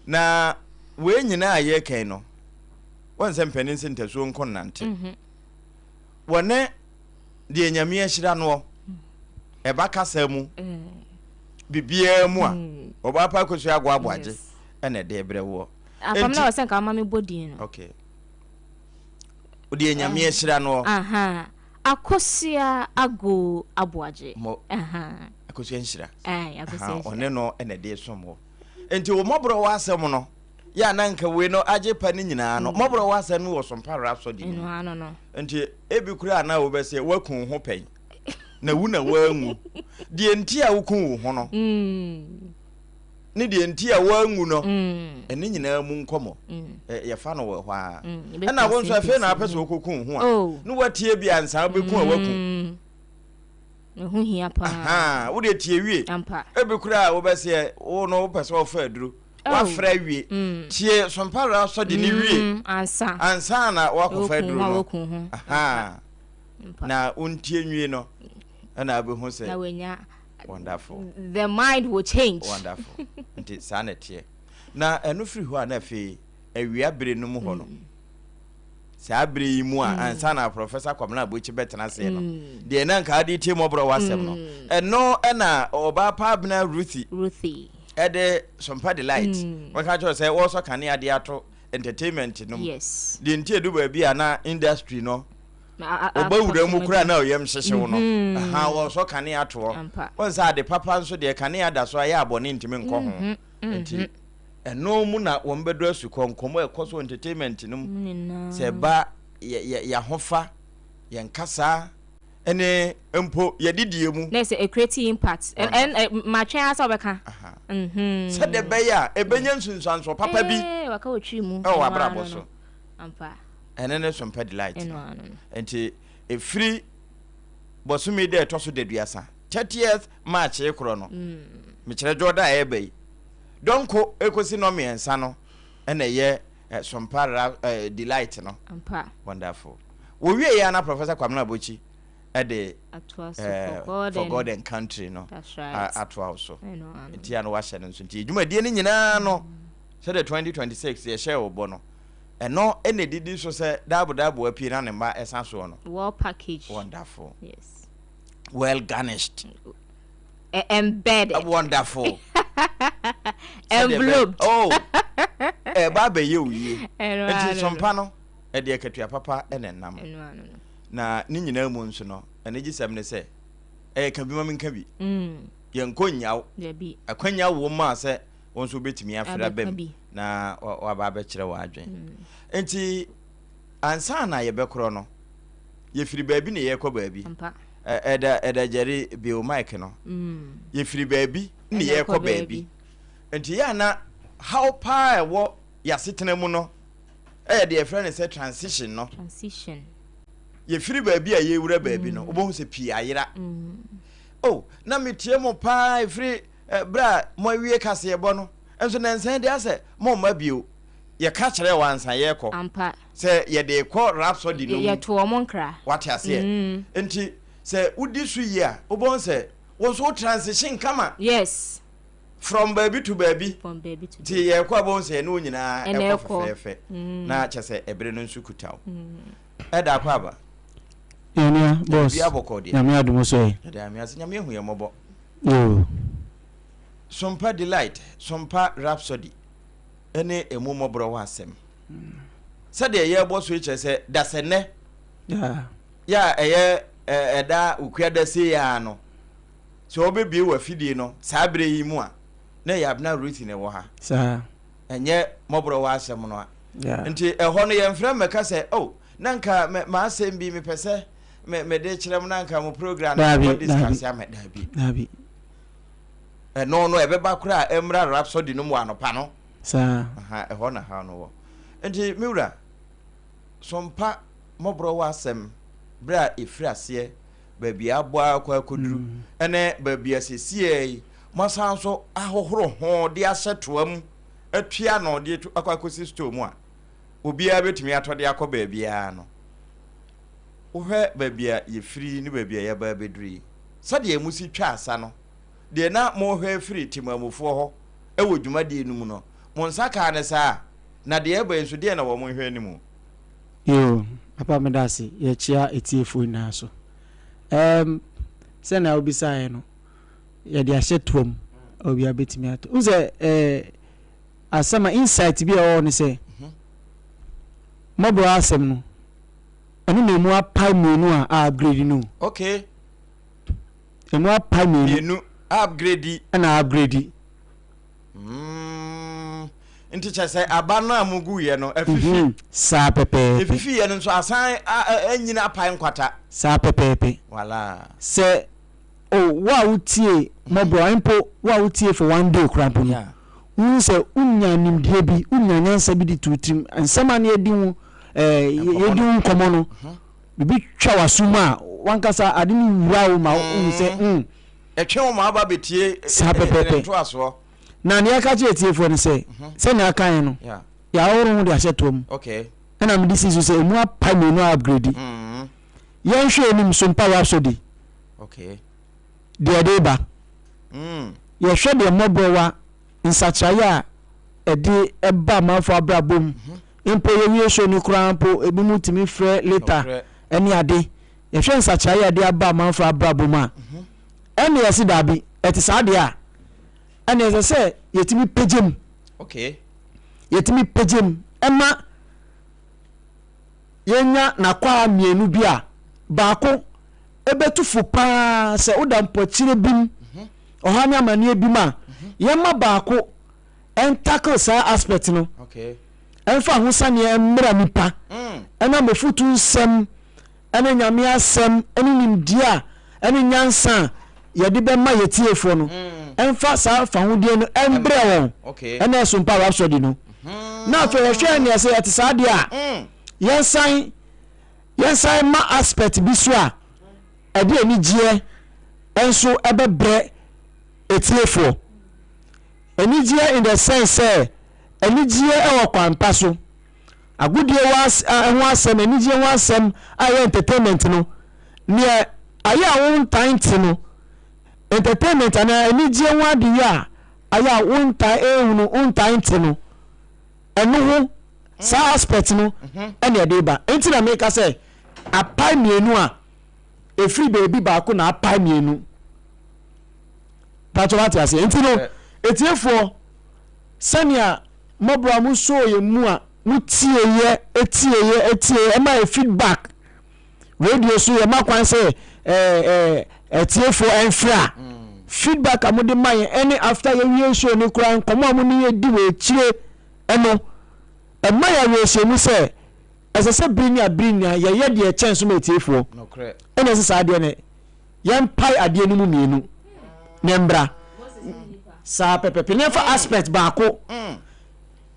Na wei nyinaa a yɛreka yi no, wɔn sɛ mpanin se ntasuo nko nnante. Mhm. Wɔne deɛ Nyame ahyira noɔ, ɛba kasa mu, biribiara mu a, ɔbaa pa akosua ago aboagye ɛna ɛde brɛ woɔ. Apam na ɔsɛ nka ama me bɔ din no. Okay. Deɛ Nyame ahyira noɔ. Aha. Akosua Ago Aboagye. Mo. Aha. Akosua nhyira. Aye, Akosua nhyira. Ɔne no ɛna ɛde som wɔ. Nti wo mmɔborɔ wɔ asɛm no, yɛ a na nka wei no agye pa no nyinaa no, mmɔborɔ wɔ asɛm no wɔ Sompa Rhapsody no mu. Ɛno ano no. Nti ebi koraa na wobɛsɛ woaku wo ho pɛn, na wu na woanwu. Deɛ nti a woku wo ho no, mm. ne deɛ nti a wanwu no, ɛne nyinaa mu nkɔmmɔ yɛfa no wɔ hɔ ara. Ɛna wo nso afei na apɛ sɛ wokɔku wo ho a, oh. ne watie bi ansa wobɛku a waku. Ɛho hia paa. Wode tie wie. Ebi koraa a wobɛseɛ wo no wopɛ sɛ wɔfa aduro. Oh. Wafrɛ awie. Tie Sompara sɔ de ne wie. Ansa. Ansa na wakɔfa aduro no. Na wontie nwie no ɛna abɛhu sɛ. Na wanya. Wonderful. The mind will change. Wonderful. Nti saa na ɛteɛ. Na ɛno firi hɔ a na afei awia bere no mu hɔ no. Saa bere yi mu a ansa na Professor Kwabena Abokyi bɛtena aseɛ no, deɛ na nka ade tie mmɔborɔ w'asɛm no, ɛno ɛna ɔbaa pa Abena Ruthie Ruthie. ɛde Sompa Delight wɔka kyerɛ sɛ wɔresɔ kanea de ato entertainment no mu. Yes. Deɛ nti edu baabi a na industry no Na a- a- ɔba wura mu akɔ koraa na ɔyam hyehye wo no, Mhm. aha wɔresɔ kanea ato hɔ. Ampa. Wɔn sɛ ade papa nso deɛ kanea da so ayɛ abɔne ntumi nkɔ ho. Nti ɛno mu na wɔn bɛdɔ asukɔ, nkɔmmɔ a ɛkɔ so wɔ entertainment no mu, sɛ ɛba yɛ yɛ yɛahofa, yɛn kasa, ɛne mpo yɛdidie mu. Na sɛ ɛcreate impact. Ɛn ɛn matwɛn ara sɛ wobɛka. Mhm. Sɛdeɛ ɛbɛyɛ a ɛbɛnya nsunsuansoɔ papa bi. Ee waka wɔ twi mu. Ɛwɔ w'abrabɔ so. Ampa. Ɛno ne Sompa Delight no. Ɛno ano no. Nti ɛfiri bɔsome da ɛtɔ so daduasa, 30th March rekorɔ no, mekyerɛ dwoɔda a ɛreba yi, Dɔnko ekosi nnɔmmiɛnsa no na ɛyɛ Sompa Ra eh, Delight no. Ampa. Wonderful. Wɔwie yɛ na Professor Kwamina Abokyi de Atoa so eh, for God For and God and Country no That's right. atoa wo so. Ɛno ano. Nti a na wahyɛ no nso. Nti dwumadie no nyinaa no, sɛdeɛ 2026 yɛhyɛɛ wo bɔ no, ɛno na ɛdidi so sɛ Daabo Daabo apue na ne mma ɛsa soɔ no. Well packaged. Wonderful. Yes. Well garnished. Embedded. Wonderful. Enveloped. Oh. Ɛba abɛyɛ wo yie. Nti sompa no, ɛde akatua papa na ɛnam. Na ne nyinaa mu nso no, anigyesɛm ne sɛ, ɛyɛ ka bi ma menka bi. Mm. Yɛnkɔ nnyaw. Akwanya wɔ mu a sɛ wo nso wobɛtumi afiri aba mu na waba abɛkyerɛ w'adwene. Mm. Nti ansa na yɛbɛkorɔ no, yɛfiri baabi na yɛrekɔ baabi. Ɛda ɛda Jerry Bill Mike no. Yɛfiri baabi na yɛrekɔ baabi. Nti yɛ ana haw paa ɛwɔ yɛasetena mu no ɛyɛ deɛ yɛfrɛ no sɛ transition no. Transition. Yɛfiri baabi a yɛwura baabi no, wobɛhu sɛ pii ayera. Oh, na metie mo paa ɛfiri berɛ a moawie kaseɛbɔ no, nso nansa yi deɛ asɛ momma bio. Yɛka kyerɛɛ wo ansa yɛrekɔ. Ampa. Sɛ yɛde rekɔ Rhapsody no mu. Yɛto wɔn nkra. Wate aseɛ? Nti sɛ wodi so yie a, wobɛhu sɛ wo nso wo transition kama. Yes. From baabi to baabi. From baabi to Nti baabi. yɛrekɔ a wobɛhu sɛ yɛne wo nyinaa Ɛna ɛkɔ ɛkɔ. fɛfɛɛfɛ. Na kyerɛ sɛ ɛbere no nso kuta wo. Ɛda akɔ aba. Yɛnua, boss. Biribiara bɔkɔɔ deɛ. Nyame adom so ɛ. Yɛda Nyame ase. Nyame ahu yɛn mmɔbɔ. Yoo. Sompa Delight, Sompa Rhapsody ne emu mmɔborɔwa asɛm. Sɛdeɛ yɛrebɔ so yi kyerɛ sɛ dasɛnnɛ yɛ a ɛyɛ ɛda Okuada sei ara no, sɛ wɔbɛbue w'afidie no saa berɛ yi mu a, na ɛyɛ Abena Ruth na ɛwɔ ha. Saa. Ɛnyɛ mmɔborɔwa asɛm no a. Nti ɛhɔ no yɛmfrɛ mmɛka sɛ, oh, na nka m'asɛm bi mepɛ sɛ mede kyerɛ mo na nka mo program no mɔ discuss ama. Daabi. Daabi. Ɛno no ɛbɛba koraa a ɛmmra Rhapsody no mu anɔpa no. Saa. Aha, ɛhɔ na haw no wɔ. Nti me wura, so mpa mmɔborɔ w'asɛm berɛ a ɛfiri aseɛ, baabi a abɔ ara kɔ akɔduru, ɛne baabi a seesei yi moasan nso ahohoro ho de ahyɛ toa mu atua ano de atu akɔ akɔsi store mu a obiara bɛtumi atɔ de akɔ baabiara no. Wohwɛ baabi a yɛfiri ne baabi a yɛaba abɛduru yi, sɛdeɛ mosi twa asa no, deɛ na morehwɛ afiri temanmufoɔ hɔ wɔ dwumadie no mu no, mo nsa kaa no saa? Na deɛ ɛreba yi nso, deɛn na wɔnhwɛ anim? Yoo, papa meda ase. Yɛkyea atiefoɔ nyinaa so. Ɛɛm, sɛnea wobisaeɛ no, yɛde ahyɛ toam a obiara bɛtumi atɔ. Wohu sɛ ɛɛ asɛm a insight bi a ɛwɔ hɔ ne sɛ, mmɔborɔ asɛm no, ɛno na emu apae mmienu a a upgrade no. Okay. Emu apae mmienu. Mmienu upgrade. Ɛna upgrade. Mm, nti kyɛ sɛ aba no a muguiɛ no afifi. Mm -hmm. Saa pɛpɛɛpɛ. Efifiiɛ no nso asan anyini apae nkwata. Saa pɛpɛɛpɛ. Wala. Sɛ oh, wo a wotie mmɔborɔ mpo, wo a wotie for one day koraa mpo no, yeah. Wohu sɛ wonya nimdeɛ bi, wonya nyansa bi de to wo tirim. Nsɛm a na yɛdi ho ɛɛ yɛdi ho nkɔmmɔ no, biribi twa w'aso mu a, wankasa ade no wura wo ma wohu sɛ mm. Ɛtwe wo ma aba bɛtie Saa pɛpɛɛpɛ. ntoasoɔ. Na nea ɛka kyerɛ atiefoɔ no sɛ, sɛnea aka yɛn no, yɛahoro ho de ahyɛ toɔ mu. Ɛna mede sii so sɛ emu apae mmienu a upgrade. Yɛnhwɛ anim so mpa Rhapsody deɛ ɛde reba. Yɛhwɛ deɛ mmɔborɔwa nsakyeraeɛ a ɛde ba amanfoɔ abrabɔ mu. Mpo yɛwie show no koraa mpo ebinom tumi frɛ later ɛne ade. Yɛhwɛ nsakyeraeɛ a ɛde aba amanfoɔ abrabɔ mu a, ɛne yɛse daabi, ɛte saa deɛ a, ɛne ɛsɛ sɛ yɛtumi pagya mu. Yɛtumi pagya mu ɛma yɛnya n'akwaa mmienu bi a baako ɛbɛtu fo paa sɛ woda mpɔkyerɛ bi mu, ɔhaw ne amanneɛ bi mu a, yɛma baako ɛntackle saa aspect no, ɛmfa ahosaneɛ mmra nipa, ɛnam afutu nsɛm ɛne Nyame asɛm ɛne nimdeɛ a ɛne nyansa a yɛde bɛma yɛ tiefoɔ no, ɛmfa saa fahodeɛ no ɛmbrɛ wɔn, ɛna ɛsompa Rhapsody no. Na afei yɛhwɛ neɛ sɛ yɛte saa deɛ a, yɛnsan yɛnsan ma aspect bi so a ɛde anigyeɛ nso ɛbɛbrɛ etiefoɔ. Anigyeɛ in the sense sɛ anigyeɛ ɛwɔ kwan pa so. Agodie ho asɛm, anigyeɛ ho asɛm a ɛyɛ entertainment no, neɛ ayɛ a wontaa nte no, entertainment anaa anigyeɛ ho adeyɛ a ayɛ a wontaa nhunu, wontaa nte no, ɛno ho saa aspect no ɛna ɛde ba. Nti na meka sɛ apae mmienu a ɛfiri baabi baako na apae mmienu. Patro wate aseɛ. Nti no, etiefoɔ sɛnea mmɔborɔ a mosɔɔ yɛn mu a motieeɛ tieeɛ tieeɛ ɛma yɛ feedback radio so yɛma kwan sɛ ɛɛ atiefoɔ ɛmfrɛ a feedback a mode ma yɛn ɛne after yɛwie show no koraa nkɔmmɔ a mo ne yɛ di wɔ akyire ɛno ɛma yɛ awerɛhyɛmu sɛ ɛsɛ sɛ bere ne abere nyinaa yɛyɛ deɛ ɛkyɛn so ma atiefoɔ ɛna ɛsɛ saa adeɛ no yɛmpae adeɛ no mu mmienu na mbra saa pɛpɛpɛ na yɛmfa aspect baako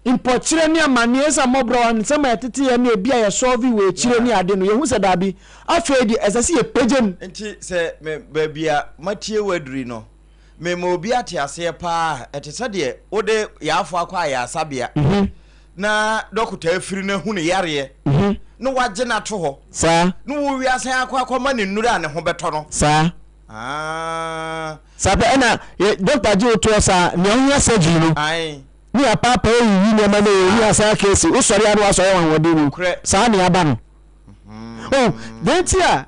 mpɔkyerɛ ne amanneɛ ɛsɛ mmɔborɔ nsɛm a ɛtete yɛn ne ebi a yɛsɔlve wɔ akyire ne ade no yɛhu sɛ daabi afei deɛ ɛsɛ sɛ yɛpagya mu. Nti sɛ me baabi a matie w'aduri no mema obi ate aseɛ paa a, ɛte sɛ deɛ wode yaafo akɔ ayaresabea na dɔkota afiri no ahu ne yareɛ na wagye no ato hɔ Saa. na wowie asan akɔ akɔma ne nnuro a ne ho bɛtɔ no. Saa. Ah. Saa pɛ ɛna yɛ dɔkta gye wo toɔ saa nea wohia surgery no. Ae. Ne yɛapaapaa ayiyi nneɛma no ne yɛasan aka asi wosɔre a na wasɔre wɔ ahoɔden mu. Nokorɛ. Saa na yɛaba no. Oh, deɛ nti a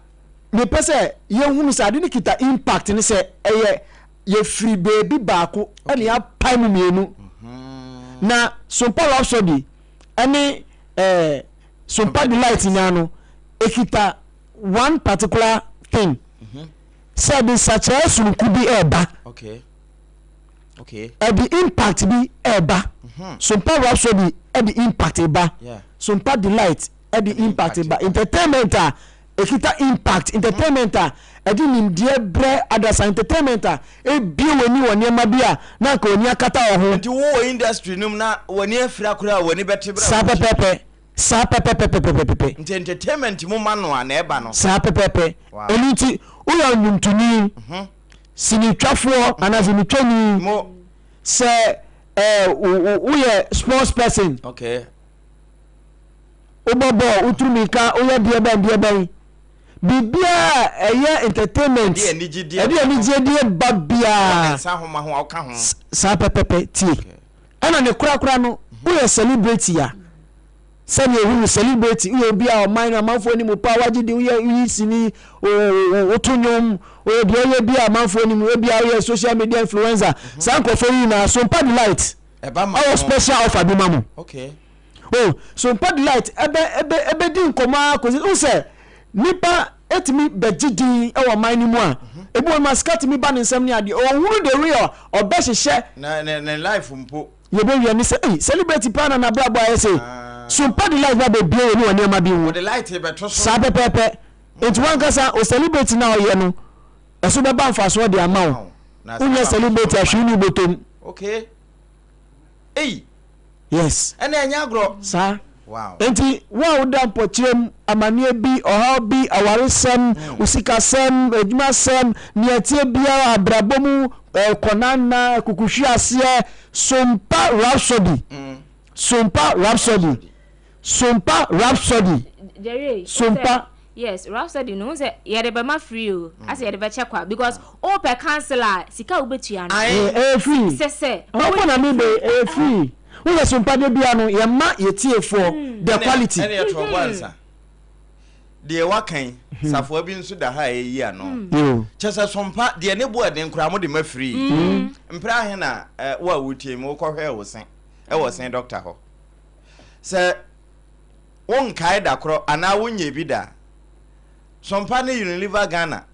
mepɛ sɛ yɛhunu sɛ ade no kita impact ne sɛ ɛyɛ yɛfiri baabi baako ɛna yɛapae mu mmienu. Na Sompa Rhapsody ɛne ɛɛ Sompa Delight nyinaa no ekita one particular thing sɛ ɛde nsakyeraɛ sononko bi ɛreba. Ɛde impact bi ɛreba. Sompa Rhapsody ɛde impact ba. Sompa Delight ɛde impact ba. Entertainment a ɛkita impact, entertainment a ɛde nimdeɛ brɛ adasa, entertainment a ebue w'ani wɔ nneɛma bi a na anka w'ani akata wɔ ho. Nti wowɔ industry no mu na w'ani afira koraa a w'ani bɛte berɛ a Saa woretie. pɛpɛɛpɛ, saa pɛpɛpɛpɛpɛpɛpɛ. Nti entertainment mu ma no a na ɛba no. Saa pɛpɛɛpɛ. Wow. Ɛno nti woyɛ nnwomtoni, sinitwafoɔ anaa sinitwani, Mo. sɛ ɛɛ woyɛ sports person. Okay. Wobɔ bɔɔl, wotu mmirika, woyɛ deɛ bɛn deɛ bɛn. Biribiara a ɛyɛ entertainment, Ɛde anigyedeɛ ɛde ba no. anigyedeɛ ba Wɔ biara. nsa nhoma ho a woka ho. Saa pɛpɛpɛ tie. Ɛna ne korakora no, woyɛ celebrity a, sɛdeɛ ɛhu no celebrity, woyɛ obi a ɔman no amanfoɔ anim paa, wagye din, woyɛ woyi sini, woto nnwom, woyɛ deɛ ɔyɛ bi a amanfoɔ anim, ebia woyɛ social media influencer, saa nkurɔfoɔ yi nyinaa, Sompa Delight Ɛba ma ɛwɔ mo. special offer bi ma mo. Okay. Oh, so mpa delight ɛbɛ ɛbɛ ɛbɛdi nkɔmɔ ara kɔsi n sɛ nipa etumi bɛgye din ɛwɔ ɔman no mu a ebi wɔn ma sika tumi ba ne nsam ne adeɛ ɔhunu the real ɔbɛhyehyɛ. Na ne ne life mpo. Yɛbɛwia ne sɛ ei celebrity paa na n'abrabɔ ayɛ sei Ah. so mpa delight ba bɛbie wɔ ne wɔ nneɛma bi ho. Ɔde light bɛto so. Saa pɛpɛɛpɛ nti wankasa o celebrity na ɔyɛ no ɛso bɛba mfasoɔ de ama wo Na wonyɛ saa celebrity mfasoɔ ahwee no ne wobɔtɔm. Okay. Ei! Yes. Ɛna ɛnyɛ agorɔ. Saa. Wow. Enti wo a woda mpɔkyerɛ mu, amaneɛ bi, ɔhaw bi, awaresɛm, wo sikasɛm, adwumasɛm, nea ɛteɛ biara, abrabɔ mu, eh, kɔnanna, kukuhweaseɛ, Sompa Rhapsody, Sompa Rhapsody, Sompa Rhapsody, Jerry, Sompa. Yes, Rhapsody no, sɛ yɛde bɛma free o, asɛ yɛde bɛkyɛ kwa because wopɛ counsel a sika a wobɛtua no. Ɛyɛ free. Sɛ sɛ. Ɔmo na mi be ɛyɛ free. Woyɛ sompa de bia no yɛ ma yɛ tiefoɔ the quality. Ɛne ɛtoɔ bɔ ansa. Deɛ waka yi, safoa bi nso da ha a ɛyi ano. Kyɛ sɛ sompa deɛ ne bo ɛden koraa mo de ma free. Mpere ahe na wo a wotie mu wokɔhwɛɛ wo se ɛwɔ se dɔkta hɔ. Sɛ wonkae da korɔ anaa wonyɛ bi da. Sompa ne Unilever Ghana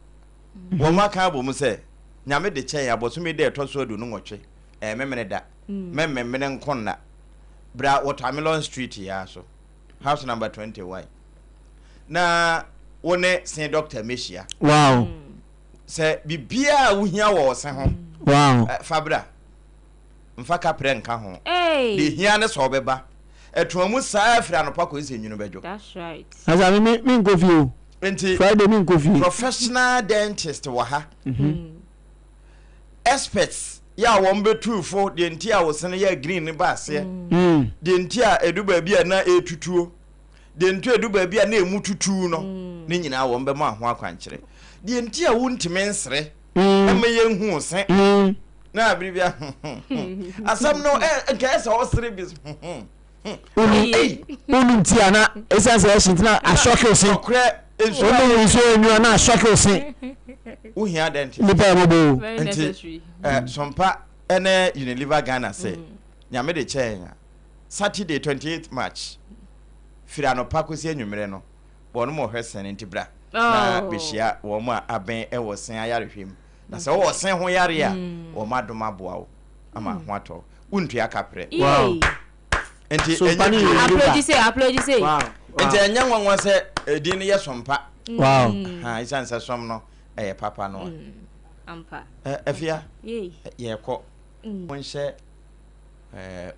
wɔn aka abɔ mu sɛ Nyame de kyɛn abɔsome da ɛtɔ so 28 ɛyɛ memene da. Mɛmmemmene nko nna. Bra Watermelon Street yi ara so, house number 21, na wo ne se dɔkta mmɛhyia. Wow. Sɛ biribiara a wohia wɔ ɔse ho, Wow. fa bra. Mfa kaprɛ nka ho. Hey. Deɛ ehia ne sɛ ɔbɛba. Ɛtoa mu saa firi anɔpa kɔsi sɛ nwunu bɛdwo. That's right. Asa me me nkɔ fie o. Nti, Friday me nkɔ fie. Professional dentist wɔ ha. Experts yɛ a wɔn bɛtuu fo deɛ nti a wosene yɛ green no ba aseɛ, deɛ nti a ɛdu baabi a na ɛretutuo, deɛ nti a ɛdu baabi a na ɛmu tutu no, ne nyinaa wɔn bɛma ho akwankyerɛ. Deɛ nti a wontumi nsere ɛma yɛnhu wo se na abere bi a asɛm no nka ɛsɛ ɔsere bi. Wonim ti a na ɛsiane sɛ ɛhye nti na asɔke se. Wonom nsuo enwura na asɔke se. Wohia dɛn Nipa yɛ mɔbɔ o. Nti Sompa ɛne Unilever Ghana sɛ Nyame de kyɛɛ yɛn a Saturday 28 March firi anɔpa kɔsi anwummerɛ no wɔnom ɔhwɛ sene nti bra na bɛhyia wɔn a abɛn ɛwɔ sen ayarehwɛ mu na sɛ wowɔ sen ho yare a wɔn adom aboa wo ama ho atɔ wontua kaprɛ. Wow. Nti Sompa ne ɛnyɛ Unilever. Apology say, apology say. Wow. Nti ɛnyɛ nwanwa sɛ edin no yɛ Sompa. Wow. Ha esiane sɛ som no ɛyɛ papa no a. Ampa. Afia. Yei. Yɛkɔ. Monhyɛ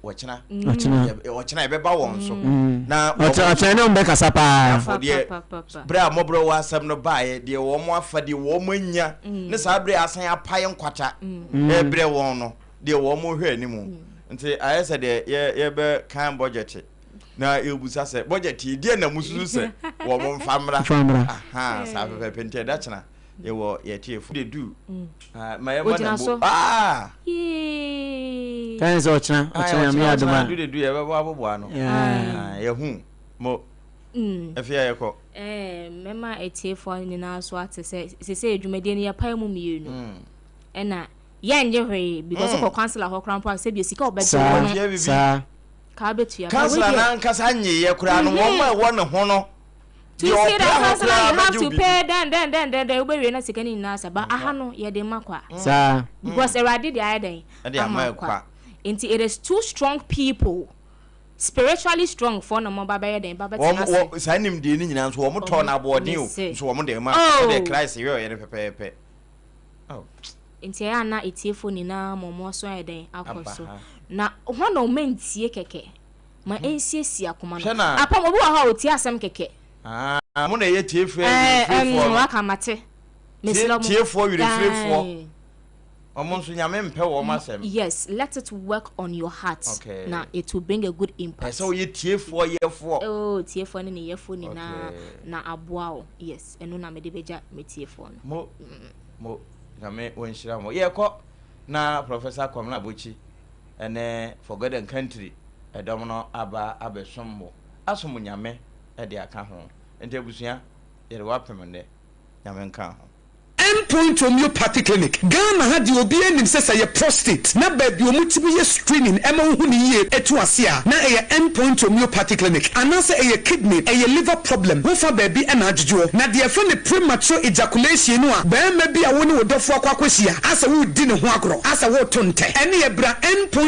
wɔkyena. Ɔkyena. Ɔkyena ɛbɛba wɔn so. Na ɔkyena ɔkyena ne wɔn bɛkasa paa. Afɔ deɛ berɛ a mmɔborɔ wɔ asɛm no baeɛ deɛ wɔn afa deɛ wɔn anya ne saa berɛ a asan apae nkwata ɛbrɛ wɔn no deɛ wɔn hwɛ anim. Nti ayɛ sɛ deɛ yɛ yɛbɛ kan bɔgyɛte na yɛbusa sɛ bɔgyɛte yi deɛ na mususu sɛ wɔn mfa mmra. Mfa mmra. Aha saa pɛpɛpɛ nti ɛda kyena yɛwɔ yɛtiefo. De du ma yɛmmɔ Ogyina na so. Ah! Yee. Kan sɛ ɔkyena ɔkyena Nyame yɛ adom a. Du de du yɛbɛbɔ aboboa no. Yeah. Yɛhu mo. Afei a yɛkɔ. Ɛɛ mɛma atiefoɔ nyinaa so ate sɛ sese dwumadie no yɛpae mu mmienu. Ɛna yɛnnye hwee because wokɔ councillor hɔ koraa mpo a sɛbi sika a ɔbɛgye wo no Saa saa. ka wobɛtua. Councillor no ankasa nyeeɛ koraa no wɔn a ɛwɔ ne ho no To deɛ see ɔpɛ the ho councillor koraa you have bɛgye to wo pay biribi. dɛn dɛn dɛn dɛn dɛn wobɛwie na sika no nyinaa asa but aha no yɛde ma kwa. Saa. Because Awurade de ayɛ dɛn Ɛde ama ama kwa. kwa. Nti it is two strong people spiritually strong foɔ na wɔn ba bɛyɛ dɛn ba bɛtena Wɔn ase. wɔ saa nimdeɛ no nyinaa nso wɔn tɔɔ no aboɔden o Mese. nso wɔn de ma Oh. sɛdeɛ Christ yɛeɛ no pɛpɛɛpɛ. Oh. Nti ɛyɛ a na atiefo nyinaa ma wɔn aso ayɛ dɛn akɔ Aba so. ha. Na hɔ na wɔn antie kɛkɛ. Ma ɛnsiesie akoma no. Hwɛ na. Apam obi wɔ hɔ a ɔtie asɛm kɛkɛ. Ah, mo na ɛyɛ tiefoɔ Ɛɛ, werɛfirefoɔ ɛm, no. waka mate. Mesrɛ mo. Tiefoɔ werɛfirefoɔ. Ae. Wɔn nso Nyame mpɛ wɔn asɛm. Yes, let it work on your heart. Okay. Na it will bring a good impact. Ɛsɛ woyɛ tiefoɔ yɛfoɔ. Oh, tiefoɔ ne ne yɛfoɔ nyinaa Okay. na aboa wo. Yes, ɛno na mede bɛgya me tiefoɔ no. Mo, mo, Nyame wɔnhyira mo. Yɛkɔ na Professor Kwamina Abokyi ɛne For God and Country ɛdɔm no aba abɛsom mo, asom Nyame ɛde aka ho. Nti abusua, yɛde wo apem nnɛ. Nyame nka ho. End Point Homeopathy Clinic, Ghana ha deɛ obiara nim sɛ sɛ ɛyɛ prostate na baabi a wɔtumi yɛ screening ma wohu no yie to ase a, na ɛyɛ End Point Homeopathy Clinic. Anaasɛ ɛyɛ kidney, ɛyɛ liver problem, wofa baabi na adwodwoɔ. Na deɛ yɛfrɛ no premature ejaculation no a, barima bi a wo ne wo dɔfoɔ akɔ akɔhyia asɛ woredi ne ho agorɔ, asɛ woreto ntɛ, ɛneɛ bra End Point.